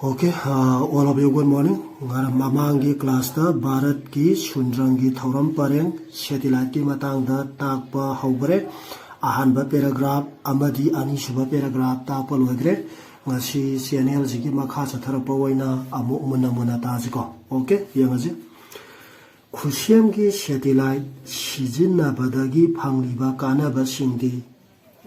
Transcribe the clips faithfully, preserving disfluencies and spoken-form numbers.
Okay, uh, all of you, good morning. ꯉꯔꯥꯡ ꯃꯃꯥꯡꯒꯤ classꯇ ꯚꯥꯔꯠꯀꯤ ꯁꯨꯟꯗ꯭ꯔꯪꯒꯤ ꯊꯧꯔꯝ ꯄꯔꯦꯡ satelliteꯀꯤ ꯃꯇꯥꯡꯗ ꯇꯥꯛꯄ ꯍꯧꯈ꯭ꯔꯦ꯫ ꯑꯍꯥꯟꯕ paragraph ꯑꯃꯗꯤ ꯑꯅꯤꯁꯨꯕ paragraph ꯇꯥꯛꯄ ꯂꯣꯏꯈ꯭ꯔꯦ꯫ ꯉꯁꯤ channelꯁꯤꯒꯤ ꯃꯈꯥ ꯆꯠꯊꯔꯛꯄ ꯑꯣꯏꯅ ꯑꯃꯨꯛ ꯃꯨꯟꯅ ꯃꯨꯟꯅ ꯇꯥꯁꯤꯀꯣ꯫ Okay, ꯌꯦꯡꯉꯁꯤ꯫ ꯈꯨꯠꯁꯦꯝꯒꯤ satellite ꯁꯤꯖꯤꯟꯅꯕꯗꯒꯤ ꯐꯪꯂꯤꯕ ꯀꯥꯟꯅꯕꯁꯤꯡꯗꯤ,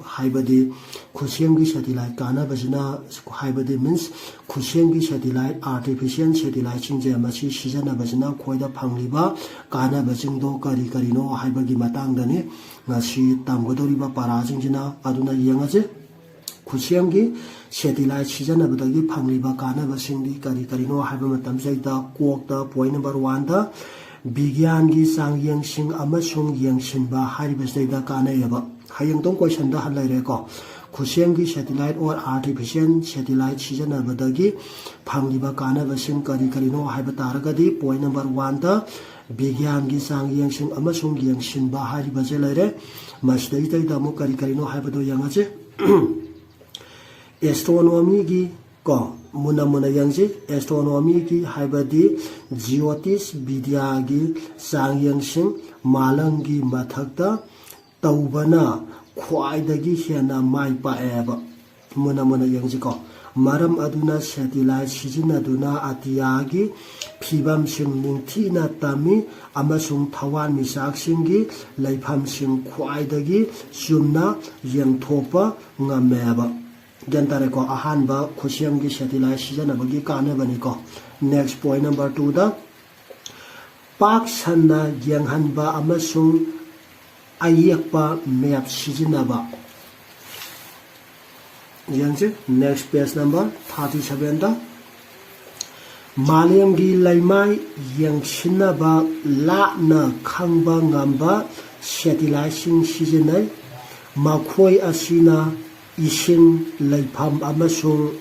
ꯍꯥꯏꯕꯗꯤ ꯈꯨꯠꯁꯦꯝꯒꯤ satellite ꯀꯥꯟꯅꯕꯁꯤꯅ, ꯍꯥꯏꯕꯗꯤ means ꯈꯨꯠꯁꯦꯝꯒꯤ satellite, artificial satelliteꯁꯤꯡꯁꯦ ꯃꯁꯤ ꯁꯤꯖꯤꯟꯅꯕꯁꯤꯅ ꯑꯩꯈꯣꯏꯗ ꯐꯪꯂꯤꯕ ꯀꯥꯟꯅꯕꯁꯤꯡꯗꯣ ꯀꯔꯤ ꯀꯔꯤꯅꯣ ꯍꯥꯏꯕꯒꯤ ꯃꯇꯥꯡꯗꯅꯤ ꯉꯁꯤ ꯇꯝꯒꯗꯧꯔꯤꯕ ꯄꯔꯥꯁꯤꯡꯁꯤꯅ꯫ ꯑꯗꯨꯅ ꯌꯦꯡꯉꯁꯤ꯫ ꯈꯨꯠꯁꯦꯝꯒꯤ satellite ꯁꯤꯖꯤꯟꯅꯕꯗꯒꯤ ꯐꯪꯂꯤꯕ ꯀꯥꯟꯅꯕꯁꯤꯡꯗꯤ ꯀꯔꯤ ꯀꯔꯤꯅꯣ ꯍꯥꯏꯕ ꯃꯇꯝꯁꯤꯗꯩꯗ ꯀꯣꯛꯇ point number oneꯗ ꯕꯤꯒ꯭ꯌꯥꯟꯒꯤ ꯆꯥꯡꯌꯦꯡꯁꯤꯡ ꯑꯃꯁꯨꯡ ꯌꯦꯡꯁꯤꯟꯕ ꯍꯥꯏꯔꯤꯕꯁꯤꯗꯩꯗ ꯀꯥꯟꯅꯩꯌꯦꯕ꯫ ꯍꯌꯦꯡ ꯑꯗꯨꯝ questionꯗ ꯍꯜꯂꯛꯑꯦꯀꯣ꯫ ꯈꯨꯠꯁꯦꯝꯒꯤ satellite or artificial satellite ꯁꯤꯖꯤꯟꯅꯕꯗꯒꯤ ꯐꯪꯂꯤꯕ ꯀꯥꯟꯅꯕꯁꯤꯡ ꯀꯔꯤ ꯀꯔꯤꯅꯣ ꯍꯥꯏꯕ ꯇꯥꯔꯒꯗꯤ point number oneꯗ ꯕꯤꯒ꯭ꯌꯥꯟꯒꯤ ꯆꯥꯡꯌꯦꯡꯁꯤꯡ ꯑꯃꯁꯨꯡ ꯌꯦꯡꯁꯤꯟꯕ ꯍꯥꯏꯔꯤꯕꯁꯦ ꯂꯩꯔꯦ꯫ ꯃꯁꯤꯗꯩꯗꯩꯗ ꯑꯃꯨꯛ ꯀꯔꯤ ꯀꯔꯤꯅꯣ ꯍꯥꯏꯕꯗꯣ ꯌꯦꯡꯉꯁꯤ꯫ Astronomyꯒꯤ ꯀꯣ, ꯃꯨꯟꯅ ꯃꯨꯟꯅ ꯌꯦꯡꯁꯤ꯫ Astronomyꯒꯤ ꯍꯥꯏꯕꯗꯤ ꯖ꯭ꯌꯣꯇꯤꯁ ꯕꯤꯗ꯭ꯌꯥꯒꯤ ꯆꯥꯡꯌꯦꯡꯁꯤꯡ ꯃꯥꯂꯪꯒꯤ ꯃꯊꯛꯇ ꯇꯧꯕꯅ ꯈ꯭ꯋꯥꯏꯗꯒꯤ ꯍꯦꯟꯅ ꯃꯥꯏ ꯄꯥꯛꯑꯦꯕ꯫ ꯃꯨꯟꯅ ꯃꯨꯟꯅ ꯌꯦꯡꯁꯤꯀꯣ꯫ ꯃꯔꯝ ꯑꯗꯨꯅ satellite ꯁꯤꯖꯤꯟꯅꯗꯨꯅ ꯑꯇꯤꯌꯥꯒꯤ ꯐꯤꯕꯝꯁꯤꯡ ꯅꯤꯡꯊꯤꯅ ꯇꯝꯃꯤ ꯑꯃꯁꯨꯡ ꯊꯋꯥꯟꯃꯤꯆꯥꯛꯁꯤꯡꯒꯤ ꯂꯩꯐꯝꯁꯤꯡ ꯈ꯭ꯋꯥꯏꯗꯒꯤ ꯆꯨꯝꯅ ꯌꯦꯡꯊꯣꯛꯄ ꯉꯝꯃꯦꯕ꯫ ꯒ꯭ꯌꯥꯟ ꯇꯥꯔꯦꯀꯣ? ꯑꯍꯥꯟꯕ ꯈꯨꯠꯁꯦꯝꯒꯤ satellite ꯁꯤꯖꯤꯟꯅꯕꯒꯤ ꯀꯥꯟꯅꯕꯅꯤꯀꯣ꯫ Next point number twoꯗ ꯄꯥꯛ ꯁꯟꯅ ꯌꯦꯡꯍꯟꯕ ꯑꯃꯁꯨꯡ ꯑꯌꯦꯛꯄ map ꯁꯤꯖꯤꯟꯅꯕ꯫ ꯌꯦꯡꯁꯤ, next page number thirty sevenꯗ꯫ ꯃꯥꯂꯦꯝꯒꯤ ꯂꯩꯃꯥꯏ ꯌꯦꯡꯁꯤꯟꯅꯕ ꯂꯥꯞꯅ ꯈꯪꯕ ꯉꯝꯕ satelliteꯁꯤꯡ ꯁꯤꯖꯤꯟꯅꯩ꯫ ꯃꯈꯣꯏ ꯑꯁꯤꯅ ꯏꯁꯤꯡ, ꯂꯩꯐꯝ ꯑꯃꯁꯨꯡ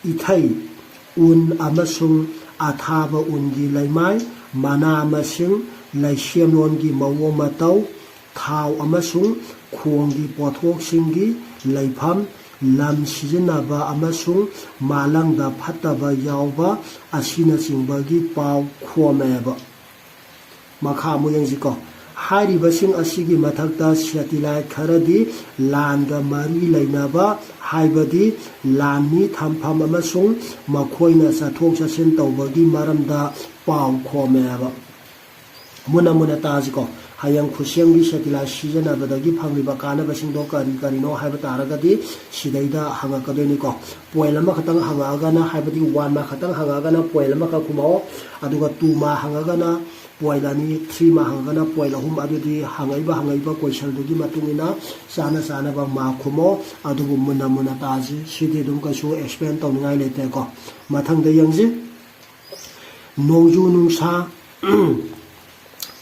ꯏꯊꯩ, ꯎꯟ ꯑꯃꯁꯨꯡ ꯑꯊꯥꯕ ꯎꯟꯒꯤ ꯂꯩꯃꯥꯏ, ꯃꯅꯥ ꯃꯁꯤꯡ, ꯂꯩꯁꯦꯝꯂꯣꯟꯒꯤ ꯃꯑꯣꯡ ꯃꯇꯧ, ꯊꯥꯎ ꯑꯃꯁꯨꯡ ꯈꯣꯡꯒꯤ ꯄꯣꯠꯊꯣꯛꯁꯤꯡꯒꯤ ꯂꯩꯐꯝ, ꯂꯝ ꯁꯤꯖꯤꯟꯅꯕ ꯑꯃꯁꯨꯡ ꯃꯥꯂꯪꯗ ꯐꯠꯇꯕ ꯌꯥꯎꯕ ꯑꯁꯤꯅꯆꯤꯡꯕꯒꯤ ꯄꯥꯎ ꯈꯣꯝꯃꯦꯕ꯫ ꯃꯈꯥ ꯑꯃꯨꯛ ꯌꯦꯡꯁꯤꯀꯣ꯫ ꯍꯥꯏꯔꯤꯕꯁꯤꯡ ꯑꯁꯤꯒꯤ ꯃꯊꯛꯇ satellite ꯈꯔꯗꯤ ꯂꯥꯟꯒ ꯃꯔꯤ ꯂꯩꯅꯕ, ꯍꯥꯏꯕꯗꯤ ꯂꯥꯟꯃꯤ ꯊꯝꯐꯝ ꯑꯃꯁꯨꯡ ꯃꯈꯣꯏꯅ ꯆꯠꯊꯣꯛ ꯆꯠꯁꯤꯟ ꯇꯧꯕꯒꯤ ꯃꯔꯝꯗ ꯄꯥꯎ ꯈꯣꯝꯃꯦꯕ꯫ ꯃꯨꯟꯅ ꯃꯨꯟꯅ ꯇꯥꯁꯤꯀꯣ꯫ ꯍꯌꯦꯡ ꯈꯨꯠꯁꯦꯝꯒꯤ satellite ꯁꯤꯖꯤꯟꯅꯕꯗꯒꯤ ꯐꯪꯂꯤꯕ ꯀꯥꯟꯅꯕꯁꯤꯡꯗꯣ ꯀꯔꯤ ꯀꯔꯤꯅꯣ ꯍꯥꯏꯕ ꯇꯥꯔꯒꯗꯤ, ꯁꯤꯗꯩꯗ ꯍꯪꯉꯛꯀꯗꯣꯏꯅꯤꯀꯣ꯫ Point ꯑꯃꯈꯛꯇꯪ ꯍꯪꯉꯛꯑꯒꯅ, ꯍꯥꯏꯕꯗꯤ one mark ꯈꯛꯇꯪ ꯍꯪꯉꯛꯑꯒꯅ point ꯑꯃꯈꯛ ꯈꯨꯝꯃꯛꯑꯣ, ꯑꯗꯨꯒ two mark ꯍꯪꯉꯒꯅ point ꯑꯅꯤ, three mark ꯍꯪꯉꯒꯅ point ꯑꯍꯨꯝ, ꯑꯗꯨꯗꯤ ꯍꯪꯉꯛꯏꯕ, ꯍꯪꯉꯛꯏꯕ questionꯗꯨꯒꯤ ꯃꯇꯨꯡ ꯏꯟꯅ ꯆꯥꯅ ꯆꯥꯅꯕ mark ꯈꯨꯝꯃꯣ꯫ ꯑꯗꯨꯕꯨ ꯃꯨꯟꯅ ꯃꯨꯟꯅ ꯇꯥꯁꯤ, ꯁꯤꯗꯤ ꯑꯗꯨꯝ ꯀꯩꯁꯨ explain ꯇꯧꯅꯤꯡꯉꯥꯏ ꯂꯩꯇꯦꯀꯣ꯫ ꯃꯊꯪꯗ ꯌꯦꯡꯁꯤ꯫ ꯅꯣꯡꯖꯨ ꯅꯨꯡꯁꯥ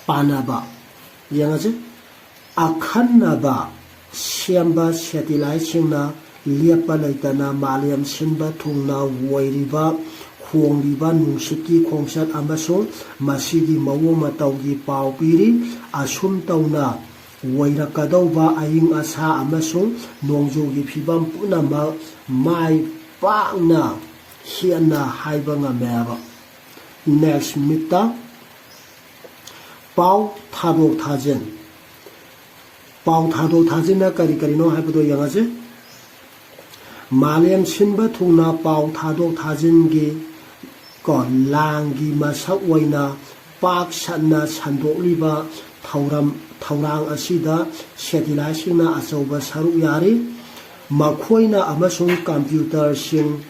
ꯄꯥꯟꯅꯕ ꯌꯦꯡꯉꯁꯤ꯫ ꯑꯈꯟꯅꯕ ꯁꯦꯝꯕ satelliteꯁꯤꯡꯅ ꯂꯦꯞꯄ ꯂꯩꯇꯅ ꯃꯥꯂꯦꯝ ꯁꯤꯟꯕ ꯊꯨꯡꯅ ꯑꯣꯏꯔꯤꯕ ꯍꯣꯡꯂꯤꯕ ꯅꯨꯡꯁꯤꯠꯀꯤ ꯈꯣꯡꯆꯠ ꯑꯃꯁꯨꯡ ꯃꯁꯤꯒꯤ ꯃꯑꯣꯡ ꯃꯇꯧꯒꯤ ꯄꯥꯎ ꯄꯤꯔꯤ꯫ ꯑꯁꯨꯝ ꯇꯧꯅ, ꯑꯣꯏꯔꯛꯀꯗꯧꯕ ꯑꯏꯪ ꯑꯁꯥ ꯑꯃꯁꯨꯡ ꯅꯣꯡꯖꯨꯒꯤ ꯐꯤꯕꯝ ꯄꯨꯝꯅꯃꯛ ꯃꯥꯏ ꯄꯥꯛꯅ ꯍꯦꯟꯅ ꯍꯥꯏꯕ ꯉꯝꯃꯦꯕ꯫ Next minute ꯄꯥꯎ ꯊꯥꯗꯣꯛ ꯊꯥꯖꯤꯟ꯫ ꯄꯥꯎ ꯊꯥꯗꯣꯛ ꯊꯥꯖꯤꯟꯅ ꯀꯔꯤ ꯀꯔꯤꯅꯣ ꯍꯥꯏꯕꯗꯣ ꯌꯦꯡꯉꯁꯤ꯫ ꯃꯥꯂꯦꯝ ꯁꯤꯟꯕ ꯊꯨꯡꯅ ꯄꯥꯎ ꯊꯥꯗꯣꯛ ꯊꯥꯖꯤꯟꯒꯤ ꯀꯣ ꯂꯥꯡꯒꯤ ꯃꯁꯛ ꯑꯣꯏꯅ ꯄꯥꯛ ꯁꯟꯅ ꯁꯟꯗꯣꯛꯂꯤꯕ ꯊꯧꯔꯝ, ꯊꯧꯔꯥꯡ ꯑꯁꯤꯗ satelliteꯁꯤꯡꯅ ꯑꯆꯧꯕ ꯁꯔꯨꯛ ꯌꯥꯔꯤ꯫ ꯃꯈꯣꯏꯅ ꯑꯃꯁꯨꯡ computerꯁꯤꯡ,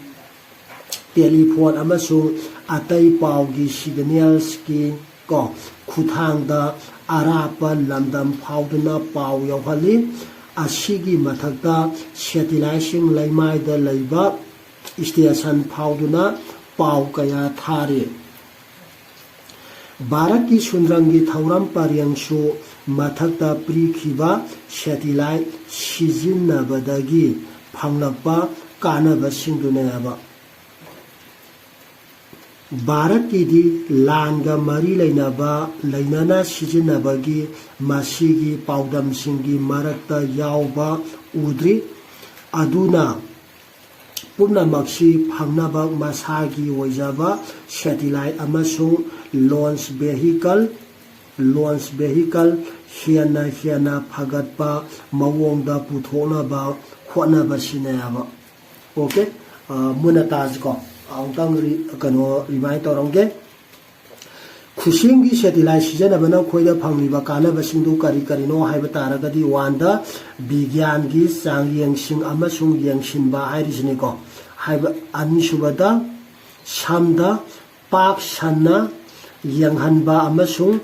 telephone ꯑꯃꯁꯨꯡ ꯑꯇꯩ ꯄꯥꯎꯒꯤ signalꯁꯀꯤ ꯀꯣ ꯈꯨꯠꯊꯥꯡꯗ ꯑꯔꯥꯞꯄ ꯂꯝꯗꯝ ꯐꯥꯎꯗꯨꯅ ꯄꯥꯎ ꯌꯧꯍꯜꯂꯤ꯫ ꯑꯁꯤꯒꯤ ꯃꯊꯛꯇ satelliteꯁꯤꯡ ꯂꯩꯃꯥꯏꯗ ꯂꯩꯕ station ꯐꯥꯎꯗꯨꯅ ꯄꯥꯎ ꯀꯌꯥ ꯊꯥꯔꯤ꯫ ꯚꯥꯔꯠꯀꯤ ꯁꯨꯟꯗ꯭ꯔꯪꯒꯤ ꯊꯧꯔꯝ ꯄꯔꯦꯡꯁꯨ ꯃꯊꯛꯇ ꯄꯤꯔꯤꯈꯤꯕ satellite ꯁꯤꯖꯤꯟꯅꯕꯗꯒꯤ ꯐꯪꯂꯛꯄ ꯀꯥꯟꯅꯕꯁꯤꯡꯗꯨꯅꯦꯕ꯫ ꯚꯥꯔꯠꯀꯤꯗꯤ ꯂꯥꯟꯒ ꯃꯔꯤ ꯂꯩꯅꯕ, ꯂꯩꯅꯅ ꯁꯤꯖꯤꯟꯅꯕꯒꯤ ꯃꯁꯤꯒꯤ ꯄꯥꯎꯗꯝꯁꯤꯡꯒꯤ ꯃꯔꯛꯇ ꯌꯥꯎꯕ ꯎꯗ꯭ꯔꯤ꯫ ꯑꯗꯨꯅ ꯄꯨꯝꯅꯃꯛꯁꯤ ꯐꯪꯅꯕ ꯃꯁꯥꯒꯤ ꯑꯣꯏꯖꯕ satellite ꯑꯃꯁꯨꯡ launch vehicle, launch vehicle ꯍꯦꯟꯅ ꯍꯦꯟꯅ ꯐꯒꯠꯄ ꯃꯑꯣꯡꯗ ꯄꯨꯊꯣꯛꯅꯕ ꯍꯣꯠꯅꯕꯁꯤꯅꯦꯕ꯫ ꯑꯣꯀꯦ, ꯃꯨꯟꯅ ꯇꯥꯁꯤꯀꯣ꯫ ꯑꯃꯨꯛꯇꯪ ꯔꯤ- ꯀꯩꯅꯣ remind ꯇꯧꯔꯝꯒꯦ꯫ ꯈꯨꯠꯁꯦꯝꯒꯤ satellite ꯁꯤꯖꯤꯟꯅꯕꯅ ꯑꯩꯈꯣꯏꯗ ꯐꯪꯂꯤꯕ ꯀꯥꯟꯅꯕꯁꯤꯡꯗꯨ ꯀꯔꯤ ꯀꯔꯤꯅꯣ ꯍꯥꯏꯕ ꯇꯥꯔꯒꯗꯤ, ꯋꯥꯟꯗ ꯕꯤꯒ꯭ꯌꯥꯟꯒꯤ ꯆꯥꯡꯌꯦꯡꯁꯤꯡ ꯑꯃꯁꯨꯡ ꯌꯦꯡꯁꯤꯟꯕ ꯍꯥꯏꯔꯤꯁꯤꯅꯤꯀꯣ꯫ ꯍꯥꯏꯕ ꯑꯅꯤꯁꯨꯕꯗ ꯁꯝꯗ ꯄꯥꯛ ꯁꯟꯅ ꯌꯦꯡꯍꯟꯕ ꯑꯃꯁꯨꯡ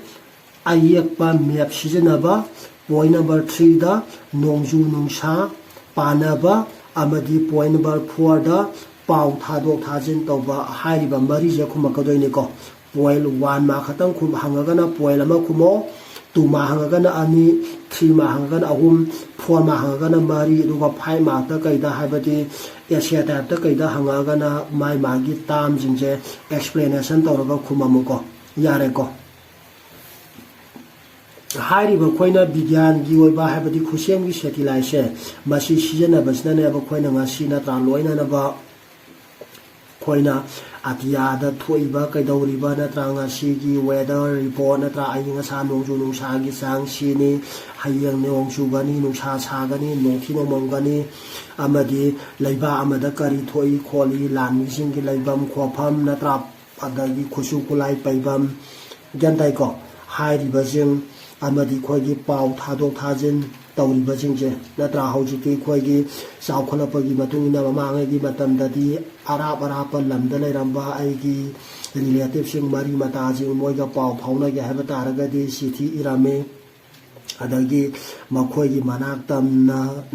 ꯑꯌꯦꯛꯄ map ꯁꯤꯖꯤꯟꯅꯕ, point number threeꯗ ꯅꯣꯡꯖꯨ ꯅꯨꯡꯁꯥ ꯄꯥꯅꯕ ꯑꯃꯗꯤ point number fourꯗ ꯄꯥꯎ ꯊꯥꯗꯣꯛ ꯊꯥꯖꯤꯟ ꯇꯧꯕ꯫ ꯍꯥꯏꯔꯤꯕ ꯃꯔꯤꯁꯦ ꯈꯨꯝꯃꯛꯀꯗꯣꯏꯅꯤꯀꯣ꯫ Point one ꯃꯥ ꯈꯛꯇꯪ ꯈꯨꯝ ꯍꯪꯉꯒꯅ point ꯑꯃ ꯈꯨꯝꯃꯣ, two ꯃꯥ ꯍꯪꯉꯒꯅ ꯑꯅꯤ, three ꯃꯥ ꯍꯪꯉꯒꯅ ꯑꯍꯨꯝ, four ꯃꯥ ꯍꯪꯉꯒꯅ ꯃꯔꯤ, ꯑꯗꯨꯒ five ꯃꯥꯔꯛꯇ ꯀꯩꯗ ꯍꯥꯏꯕꯗꯤ essay typeꯇ ꯀꯩꯗ ꯍꯪꯉꯛꯑꯒꯅ ꯃꯥꯏ ꯃꯥꯒꯤ termꯁꯤꯡꯁꯦ explanation ꯇꯧꯔꯒ ꯈꯨꯝꯃꯝꯃꯨꯀꯣ꯫ ꯌꯥꯔꯦꯀꯣ꯫ ꯍꯥꯏꯔꯤꯕ ꯑꯩꯈꯣꯏꯅ ꯕꯤꯒ꯭ꯌꯥꯟꯒꯤ ꯑꯣꯏꯕ ꯍꯥꯏꯕꯗꯤ ꯈꯨꯠꯁꯦꯝꯒꯤ satelliteꯁꯦ ꯃꯁꯤ ꯁꯤꯖꯤꯟꯅꯕꯁꯤꯅꯅꯦꯕ ꯑꯩꯈꯣꯏꯅ ꯉꯁꯤ ꯅꯠꯇ꯭ꯔꯥ ꯂꯣꯏꯅꯅꯕ ꯑꯩꯈꯣꯏꯅ ꯑꯇꯤꯌꯥꯗ ꯊꯣꯛꯏꯕ ꯀꯩꯗꯧꯔꯤꯕ ꯅꯠꯇ꯭ꯔꯥ ꯉꯁꯤꯒꯤ weather report ꯅꯠꯇ꯭ꯔꯥ ꯑꯏꯪ ꯑꯁꯥ ꯅꯣꯡꯖꯨ ꯅꯨꯡꯁꯥꯒꯤ ꯆꯥꯡ ꯁꯤꯅꯤ, ꯍꯌꯦꯡ ꯅꯣꯡ ꯆꯨꯒꯅꯤ, ꯅꯨꯡꯁꯥ ꯁꯥꯒꯅꯤ, ꯅꯣꯡꯊꯤ ꯅꯣꯡꯃꯪꯒꯅꯤ, ꯑꯃꯗꯤ ꯂꯩꯕꯥꯛ ꯑꯃꯗ ꯀꯔꯤ ꯊꯣꯛꯏ ꯈꯣꯠꯂꯤ, ꯂꯥꯟꯃꯤꯁꯤꯡꯒꯤ ꯂꯩꯐꯝ ꯈꯣꯠꯐꯝ ꯅꯠꯇ꯭ꯔꯥ, ꯑꯗꯒꯤ ꯈꯨꯠꯁꯨ ꯈꯨꯠꯂꯥꯏ ꯄꯩꯐꯝ, ꯒ꯭ꯌꯥꯟ ꯇꯥꯏꯀꯣ? ꯍꯥꯏꯔꯤꯕꯁꯤꯡ ꯑꯃꯗꯤ ꯑꯩꯈꯣꯏꯒꯤ ꯄꯥꯎ ꯊꯥꯗꯣꯛ ꯊꯥꯖꯤꯟ ꯇꯧꯔꯤꯕꯁꯤꯡꯁꯦ ꯅꯠꯇ꯭ꯔꯥ, ꯍꯧꯖꯤꯛꯇꯤ ꯑꯩꯈꯣꯏꯒꯤ ꯆꯥꯎꯈꯠꯂꯛꯄꯒꯤ ꯃꯇꯨꯡ ꯏꯟꯅ ꯃꯃꯥꯡꯉꯩꯒꯤ ꯃꯇꯝꯗꯗꯤ ꯑꯔꯥꯞ ꯑꯔꯥꯞꯄ ꯂꯝꯗ ꯂꯩꯔꯝꯕ ꯑꯩꯒꯤ relativeꯁꯤꯡ, ꯃꯔꯤ ꯃꯇꯥꯁꯤꯡ, ꯃꯣꯏꯒ ꯄꯥꯎ ꯐꯥꯎꯅꯒꯦ ꯍꯥꯏꯕ ꯇꯥꯔꯒꯗꯤ ꯆꯤꯊꯤ ꯏꯔꯝꯃꯤ꯫ ꯑꯗꯒꯤ ꯃꯈꯣꯏꯒꯤ ꯃꯅꯥꯛꯇ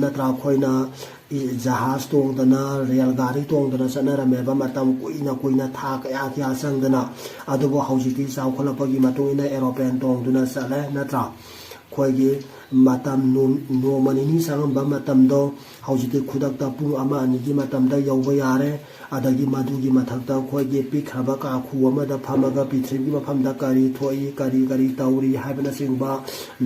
ꯅꯠꯇ꯭ꯔꯥ ꯑꯩꯈꯣꯏꯅ ꯖꯍꯥꯖ ꯇꯣꯡꯗꯅ, ꯔꯦꯜ ꯒꯥꯔꯤ ꯇꯣꯡꯗꯅ ꯆꯠꯅꯔꯝꯃꯦꯕ, ꯃꯇꯝ ꯀꯨꯏꯅ ꯀꯨꯏꯅ, ꯊꯥ ꯀꯌꯥ ꯀꯌꯥ ꯆꯪꯗꯅ꯫ ꯑꯗꯨꯕꯨ ꯍꯧꯖꯤꯛꯇꯤ ꯆꯥꯎꯈꯠꯂꯛꯄꯒꯤ ꯃꯇꯨꯡ ꯏꯟꯅ aeroplane ꯇꯣꯡꯗꯨꯅ ꯆꯠꯂꯦ ꯅꯠꯇ꯭ꯔꯥ? ꯑꯩꯈꯣꯏꯒꯤ ꯃꯇꯝ ꯅꯣꯡ-, ꯅꯣꯡꯃ ꯅꯤꯅꯤ ꯆꯪꯉꯝꯕ ꯃꯇꯝꯗꯣ ꯍꯧꯖꯤꯛꯇꯤ ꯈꯨꯗꯛꯇ ꯄꯨꯡ ꯑꯃ ꯑꯅꯤꯒꯤ ꯃꯇꯝꯗ ꯌꯧꯕ ꯌꯥꯔꯦ꯫ ꯑꯗꯒꯤ ꯃꯗꯨꯒꯤ ꯃꯊꯛꯇ ꯑꯩꯈꯣꯏꯒꯤ ꯄꯤꯛꯈ꯭ꯔꯕ ꯀꯥꯈꯨ ꯑꯃꯗ ꯐꯝꯃꯒ ꯄ꯭ꯔꯤꯊꯤꯕꯤꯒꯤ ꯃꯐꯝꯗ ꯀꯔꯤ ꯊꯣꯛꯏ, ꯀꯔꯤ ꯀꯔꯤ ꯇꯧꯔꯤ ꯍꯥꯏꯕꯅꯆꯤꯡꯕ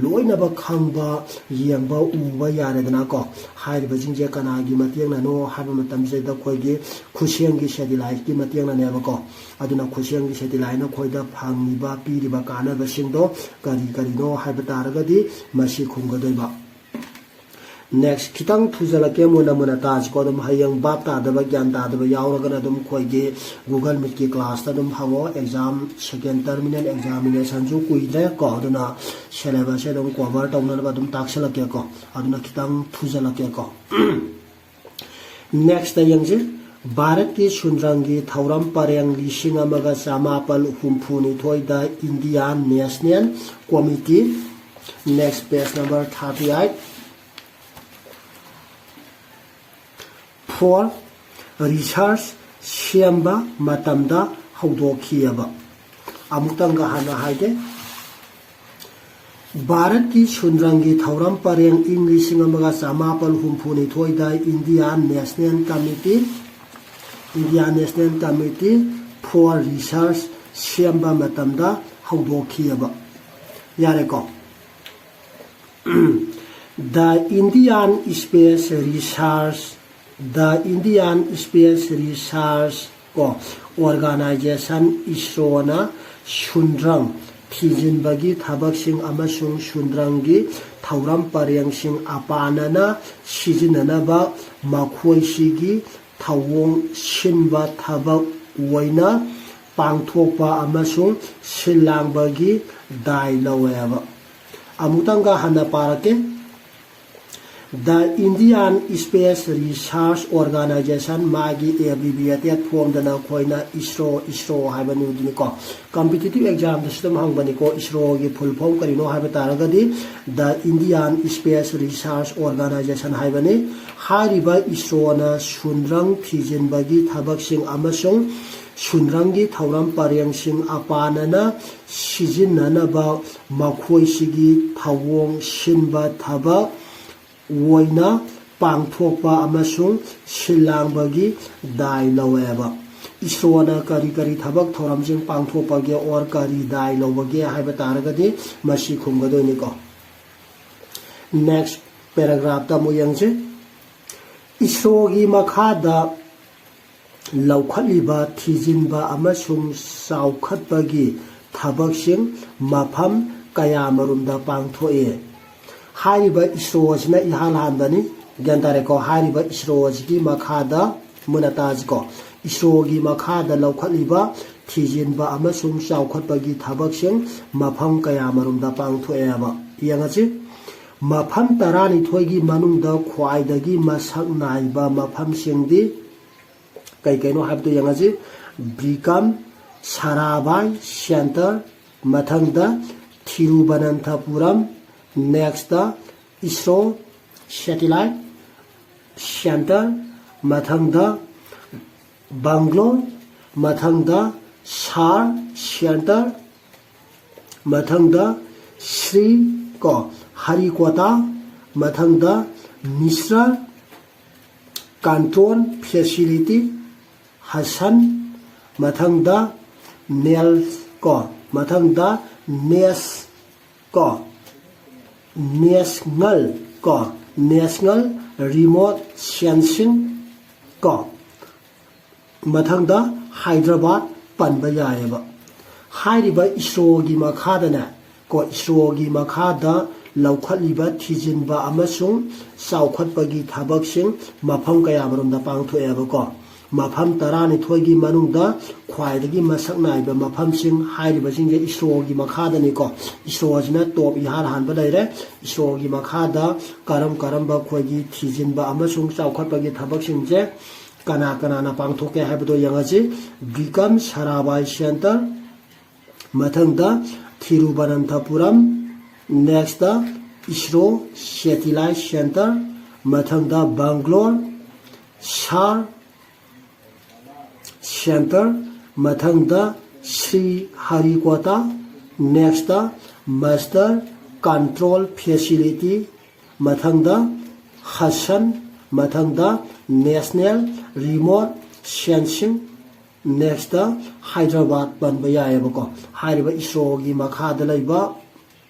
ꯂꯣꯏꯅꯃꯛ ꯈꯪꯕ, ꯌꯦꯡꯕ, ꯎꯕ ꯌꯥꯔꯦꯗꯅꯀꯣ꯫ ꯍꯥꯏꯔꯤꯕꯁꯤꯡꯁꯦ ꯀꯅꯥꯒꯤ ꯃꯇꯦꯡꯅꯅꯣ ꯍꯥꯏꯕ ꯃꯇꯝꯁꯤꯗ ꯑꯩꯈꯣꯏꯒꯤ ꯈꯨꯠꯁꯦꯝꯒꯤ ꯁꯦꯇꯤꯂꯥꯏꯠꯀꯤ ꯃꯇꯦꯡꯅꯅꯦꯕꯀꯣ꯫ ꯑꯗꯨꯅ ꯈꯨꯠꯁꯦꯝꯒꯤ ꯁꯦꯇꯤꯂꯥꯏꯠꯅ ꯑꯩꯈꯣꯏꯗ ꯐꯪꯉꯤꯕ, ꯄꯤꯔꯤꯕ ꯀꯥꯟꯅꯕꯁꯤꯡꯗꯣ ꯀꯔꯤ ꯀꯔꯤꯅꯣ ꯍꯥꯏꯕ ꯇꯥꯔꯒꯗꯤ ꯃꯁꯤ ꯈꯨꯝꯒꯗꯣꯏꯕ꯫ Next, ꯈꯤꯇꯪ ꯊꯨꯖꯜꯂꯛꯀꯦ, ꯃꯨꯟꯅ ꯃꯨꯟꯅ ꯇꯥꯁꯤꯀꯣ꯫ ꯑꯗꯨꯝ ꯍꯌꯦꯡ ꯚꯥꯞ ꯇꯥꯗꯕ, ꯒ꯭ꯌꯥꯟ ꯇꯥꯗꯕ ꯌꯥꯎꯔꯒꯅ ꯑꯗꯨꯝ ꯑꯩꯈꯣꯏꯒꯤ Google Meetꯀꯤ classꯇ ꯑꯗꯨꯝ ꯍꯪꯉꯣ꯫ Exam, second terminal examinationꯁꯨ ꯀꯨꯏꯗ꯭ꯔꯦ ꯀꯣ, ꯑꯗꯨꯅ syllabusꯁꯦ ꯑꯗꯨꯝ cover ꯇꯧꯅꯅꯕ ꯑꯗꯨꯝ ꯇꯥꯛꯁꯤꯜꯂꯛꯀꯦꯀꯣ꯫ ꯑꯗꯨꯅ ꯈꯤꯇꯪ ꯊꯨꯖꯜꯂꯛꯀꯦꯀꯣ꯫ Nextꯇ ꯌꯦꯡꯁꯤ꯫ ꯚꯥꯔꯠꯀꯤ ꯁꯨꯟꯗ꯭ꯔꯪꯒꯤ ꯊꯧꯔꯝ ꯄꯔꯦꯡ ꯂꯤꯁꯤꯡ ꯑꯃꯒ ꯆꯃꯥꯄꯜ ꯍꯨꯝꯐꯨꯅꯤꯊꯣꯏꯗ Indian National Committee, next page number thirty eight, for research ꯁꯦꯝꯕ ꯃꯇꯝꯗ ꯍꯧꯗꯣꯛꯈꯤꯑꯕ꯫ ꯑꯃꯨꯛꯇꯪꯒ ꯍꯥꯟꯅ ꯍꯥꯏꯒꯦ꯫ ꯚꯥꯔꯠꯀꯤ ꯁꯨꯟꯗ꯭ꯔꯪꯒꯤ ꯊꯧꯔꯝ ꯄꯔꯦꯡ ꯏꯪ ꯂꯤꯁꯤꯡ ꯑꯃꯒ ꯆꯃꯥꯄꯜ ꯍꯨꯝꯐꯨꯅꯤꯊꯣꯏꯗ Indian National Committee, Indian National Committee for Research ꯁꯦꯝꯕ ꯃꯇꯝꯗ ꯍꯧꯗꯣꯛꯈꯤꯑꯕ꯫ ꯌꯥꯔꯦꯀꯣ? The Indian Space Research, the Indian Space Research ꯀꯣ, Organization, ꯏꯁ꯭ꯔꯣꯅ ꯁꯨꯟꯗ꯭ꯔꯪ ꯊꯤꯖꯤꯟꯕꯒꯤ ꯊꯕꯛꯁꯤꯡ ꯑꯃꯁꯨꯡ ꯁꯨꯟꯗ꯭ꯔꯪꯒꯤ ꯊꯧꯔꯝ ꯄꯔꯦꯡꯁꯤꯡ ꯑꯄꯥꯅꯅ ꯁꯤꯖꯤꯟꯅꯅꯕ ꯃꯈꯣꯏꯁꯤꯒꯤ ꯊꯧꯑꯣꯡ ꯁꯤꯟꯕ ꯊꯕꯛ ꯑꯣꯏꯅ ꯄꯥꯡꯊꯣꯛꯄ ꯑꯃꯁꯨꯡ ꯁꯤꯜ ꯂꯥꯡꯕꯒꯤ ꯗꯥꯏ ꯂꯧꯋꯦꯕ꯫ ꯑꯃꯨꯛꯇꯪꯒ ꯍꯟꯅ ꯄꯥꯔꯛꯀꯦ꯫ The Indian Space Research Organization, ꯃꯥꯒꯤ abbreviated formꯗꯅ ꯑꯩꯈꯣꯏꯅ ꯏꯁ꯭ꯔꯣ, ꯏꯁ꯭ꯔꯣ ꯍꯥꯏꯕꯅꯤꯀꯣ꯫ Competitive examꯗꯁꯨ ꯑꯗꯨꯝ ꯍꯪꯕꯅꯤꯀꯣ, ꯏꯁ꯭ꯔꯣꯒꯤ full form ꯀꯔꯤꯅꯣ ꯍꯥꯏꯕ ꯇꯥꯔꯒꯗꯤ, The Indian Space Research Organization ꯍꯥꯏꯕꯅꯤ꯫ ꯍꯥꯏꯔꯤꯕ ꯏꯁ꯭ꯔꯣꯅ ꯁꯨꯟꯗ꯭ꯔꯪ ꯊꯤꯖꯤꯟꯕꯒꯤ ꯊꯕꯛꯁꯤꯡ ꯑꯃꯁꯨꯡ ꯁꯨꯟꯗ꯭ꯔꯪꯒꯤ ꯊꯧꯔꯝ ꯄꯔꯦꯡꯁꯤꯡ ꯑꯄꯥꯅꯅ ꯁꯤꯖꯤꯟꯅꯅꯕ ꯃꯈꯣꯏꯁꯤꯒꯤ ꯊꯧꯑꯣꯡ ꯁꯤꯟꯕ ꯊꯕꯛ ꯑꯣꯏꯅ ꯄꯥꯡꯊꯣꯛꯄ ꯑꯃꯁꯨꯡ ꯁꯤꯜ ꯂꯥꯡꯕꯒꯤ ꯗꯥꯏ ꯂꯧꯋꯦꯕ꯫ ꯏꯁꯔꯣꯅ ꯀꯔꯤ ꯀꯔꯤ ꯊꯕꯛ ꯊꯧꯔꯝꯁꯤꯡ ꯄꯥꯡꯊꯣꯛꯄꯒꯦ or ꯀꯔꯤ ꯗꯥꯏ ꯂꯧꯕꯒꯦ ꯍꯥꯏꯕ ꯇꯥꯔꯒꯗꯤ ꯃꯁꯤ ꯈꯨꯝꯒꯗꯣꯏꯅꯤꯀꯣ꯫ Next paragraphꯇ ꯑꯃꯨꯛ ꯌꯦꯡꯁꯤ꯫ ꯏꯁꯔꯣꯒꯤ ꯃꯈꯥꯗ ꯂꯧꯈꯠꯂꯤꯕ ꯊꯤꯖꯤꯟꯕ ꯑꯃꯁꯨꯡ ꯆꯥꯎꯈꯠꯄꯒꯤ ꯊꯕꯛꯁꯤꯡ ꯃꯐꯝ ꯀꯌꯥꯃꯔꯨꯝꯗ ꯄꯥꯡꯊꯣꯛꯏ꯫ ꯍꯥꯏꯔꯤꯕ ꯏꯁꯔꯣ ꯑꯁꯤꯅ ꯏꯍꯥꯟ ꯍꯥꯟꯕꯅꯤ꯫ ꯒ꯭ꯌꯥꯟ ꯇꯥꯔꯦꯀꯣ? ꯍꯥꯏꯔꯤꯕ ꯏꯁꯔꯣ ꯑꯁꯤꯒꯤ ꯃꯈꯥꯗ, ꯃꯨꯟꯅ ꯇꯥꯁꯤꯀꯣ, ꯏꯁꯔꯣꯒꯤ ꯃꯈꯥꯗ ꯂꯧꯈꯠꯂꯤꯕ ꯊꯤꯖꯤꯟꯕ ꯑꯃꯁꯨꯡ ꯆꯥꯎꯈꯠꯄꯒꯤ ꯊꯕꯛꯁꯤꯡ ꯃꯐꯝ ꯀꯌꯥꯃꯔꯨꯝꯗ ꯄꯥꯡꯊꯣꯛꯑꯦꯕ꯫ ꯌꯦꯡꯉꯁꯤ꯫ ꯃꯐꯝ ꯇꯔꯥꯅꯤꯊꯣꯏꯒꯤ ꯃꯅꯨꯡꯗ ꯈ꯭ꯋꯥꯏꯗꯒꯤ ꯃꯁꯛ ꯅꯥꯏꯕ ꯃꯐꯝꯁꯤꯡꯗꯤ ꯀꯩ ꯀꯩꯅꯣ ꯍꯥꯏꯕꯗꯨ ꯌꯦꯡꯉꯁꯤ꯫ ꯕ꯭ꯔꯤꯀꯝ, ꯁꯔꯥꯚꯥꯏ ꯁꯦꯟꯇꯔ, ꯃꯊꯪꯗ Thiruvananthapuram, next ISRO satellite centre, ꯃꯊꯪꯗ ꯕꯪꯒ꯭ꯂꯣꯔ, ꯃꯊꯪꯗ ꯁꯥꯔ ꯁꯦꯟꯇꯔ, ꯃꯊꯪꯗ ꯁ꯭ꯔꯤ ꯀꯣ ꯍꯔꯤꯀꯣꯇꯥ, ꯃꯊꯪꯗ ꯃꯤꯁ꯭ꯔ ꯀꯟꯇ꯭ꯔꯣꯜ ꯐꯦꯁꯤꯂꯤꯇꯤ ꯍꯁꯟ, ꯃꯊꯪꯗ ꯅꯦꯜ ꯀꯣ ꯃꯊꯪꯗ ꯅꯦꯁ ꯀꯣ ꯅꯦꯁꯅꯦꯜ ꯀꯣ ꯅꯦꯁꯅꯦꯜ ꯔꯤꯃꯣꯠ ꯁꯦꯟꯁꯤꯡ ꯀꯣ ꯃꯊꯪꯗ ꯍꯥꯏꯗ꯭ꯔꯕꯥꯗ ꯄꯟꯕ ꯌꯥꯏꯑꯕ꯫ ꯍꯥꯏꯔꯤꯕ ꯏꯁꯔꯣꯒꯤ ꯃꯈꯥꯗꯅꯦ ꯀꯣ ꯏꯁꯔꯣꯒꯤ ꯃꯈꯥꯗ ꯂꯧꯈꯠꯂꯤꯕ ꯊꯤꯖꯤꯟꯕ ꯑꯃꯁꯨꯡ ꯆꯥꯎꯈꯠꯄꯒꯤ ꯊꯕꯛꯁꯤꯡ ꯃꯐꯝ ꯀꯌꯥꯃꯔꯣꯝꯗ ꯄꯥꯡꯊꯣꯛꯑꯦꯕꯀꯣ꯫ ꯃꯐꯝ ꯇꯔꯥꯅꯤꯊꯣꯏꯒꯤ ꯃꯅꯨꯡꯗ ꯈ꯭ꯋꯥꯏꯗꯒꯤ ꯃꯁꯛ ꯅꯥꯏꯕ ꯃꯐꯝꯁꯤꯡ ꯍꯥꯏꯔꯤꯕꯁꯤꯡꯁꯦ ꯏꯁꯔꯣꯒꯤ ꯃꯈꯥꯗꯅꯤꯀꯣ꯫ ꯏꯁꯔꯣꯁꯤꯅ ꯇꯣꯞ ꯏꯍꯥꯟ ꯍꯥꯟꯕ ꯂꯩꯔꯦ꯫ ꯏꯁꯔꯣꯒꯤ ꯃꯈꯥꯗ ꯀꯔꯝ ꯀꯔꯝꯕ ꯑꯩꯈꯣꯏꯒꯤ ꯊꯤꯖꯤꯟꯕ ꯑꯃꯁꯨꯡ ꯆꯥꯎꯈꯠꯄꯒꯤ ꯊꯕꯛꯁꯤꯡꯁꯦ ꯀꯅꯥ ꯀꯅꯥꯅ ꯄꯥꯡꯊꯣꯛꯀꯦ ꯍꯥꯏꯕꯗꯣ ꯌꯦꯡꯉꯁꯤ꯫ ꯕꯤꯀꯝ ꯁꯔꯥꯕꯥꯏ ꯁꯦꯟꯇꯔ, ꯃꯊꯪꯗ Thiruvananthapuram, next ISRO satellite centre, ꯃꯊꯪꯗ ꯕꯪꯒ꯭ꯂꯣꯔ ꯁꯥꯔ ꯁꯦꯟꯇꯔ, ꯃꯊꯪꯗ Sriharikota, next master control facility, ꯃꯊꯪꯗ ꯍꯁꯟ, ꯃꯊꯪꯗ National Remote Sensing, next Hyderabad ꯄꯟꯕ ꯌꯥꯏꯑꯕꯀꯣ꯫ ꯍꯥꯏꯔꯤꯕ ꯏꯁꯔꯣꯒꯤ ꯃꯈꯥꯗ ꯂꯩꯕ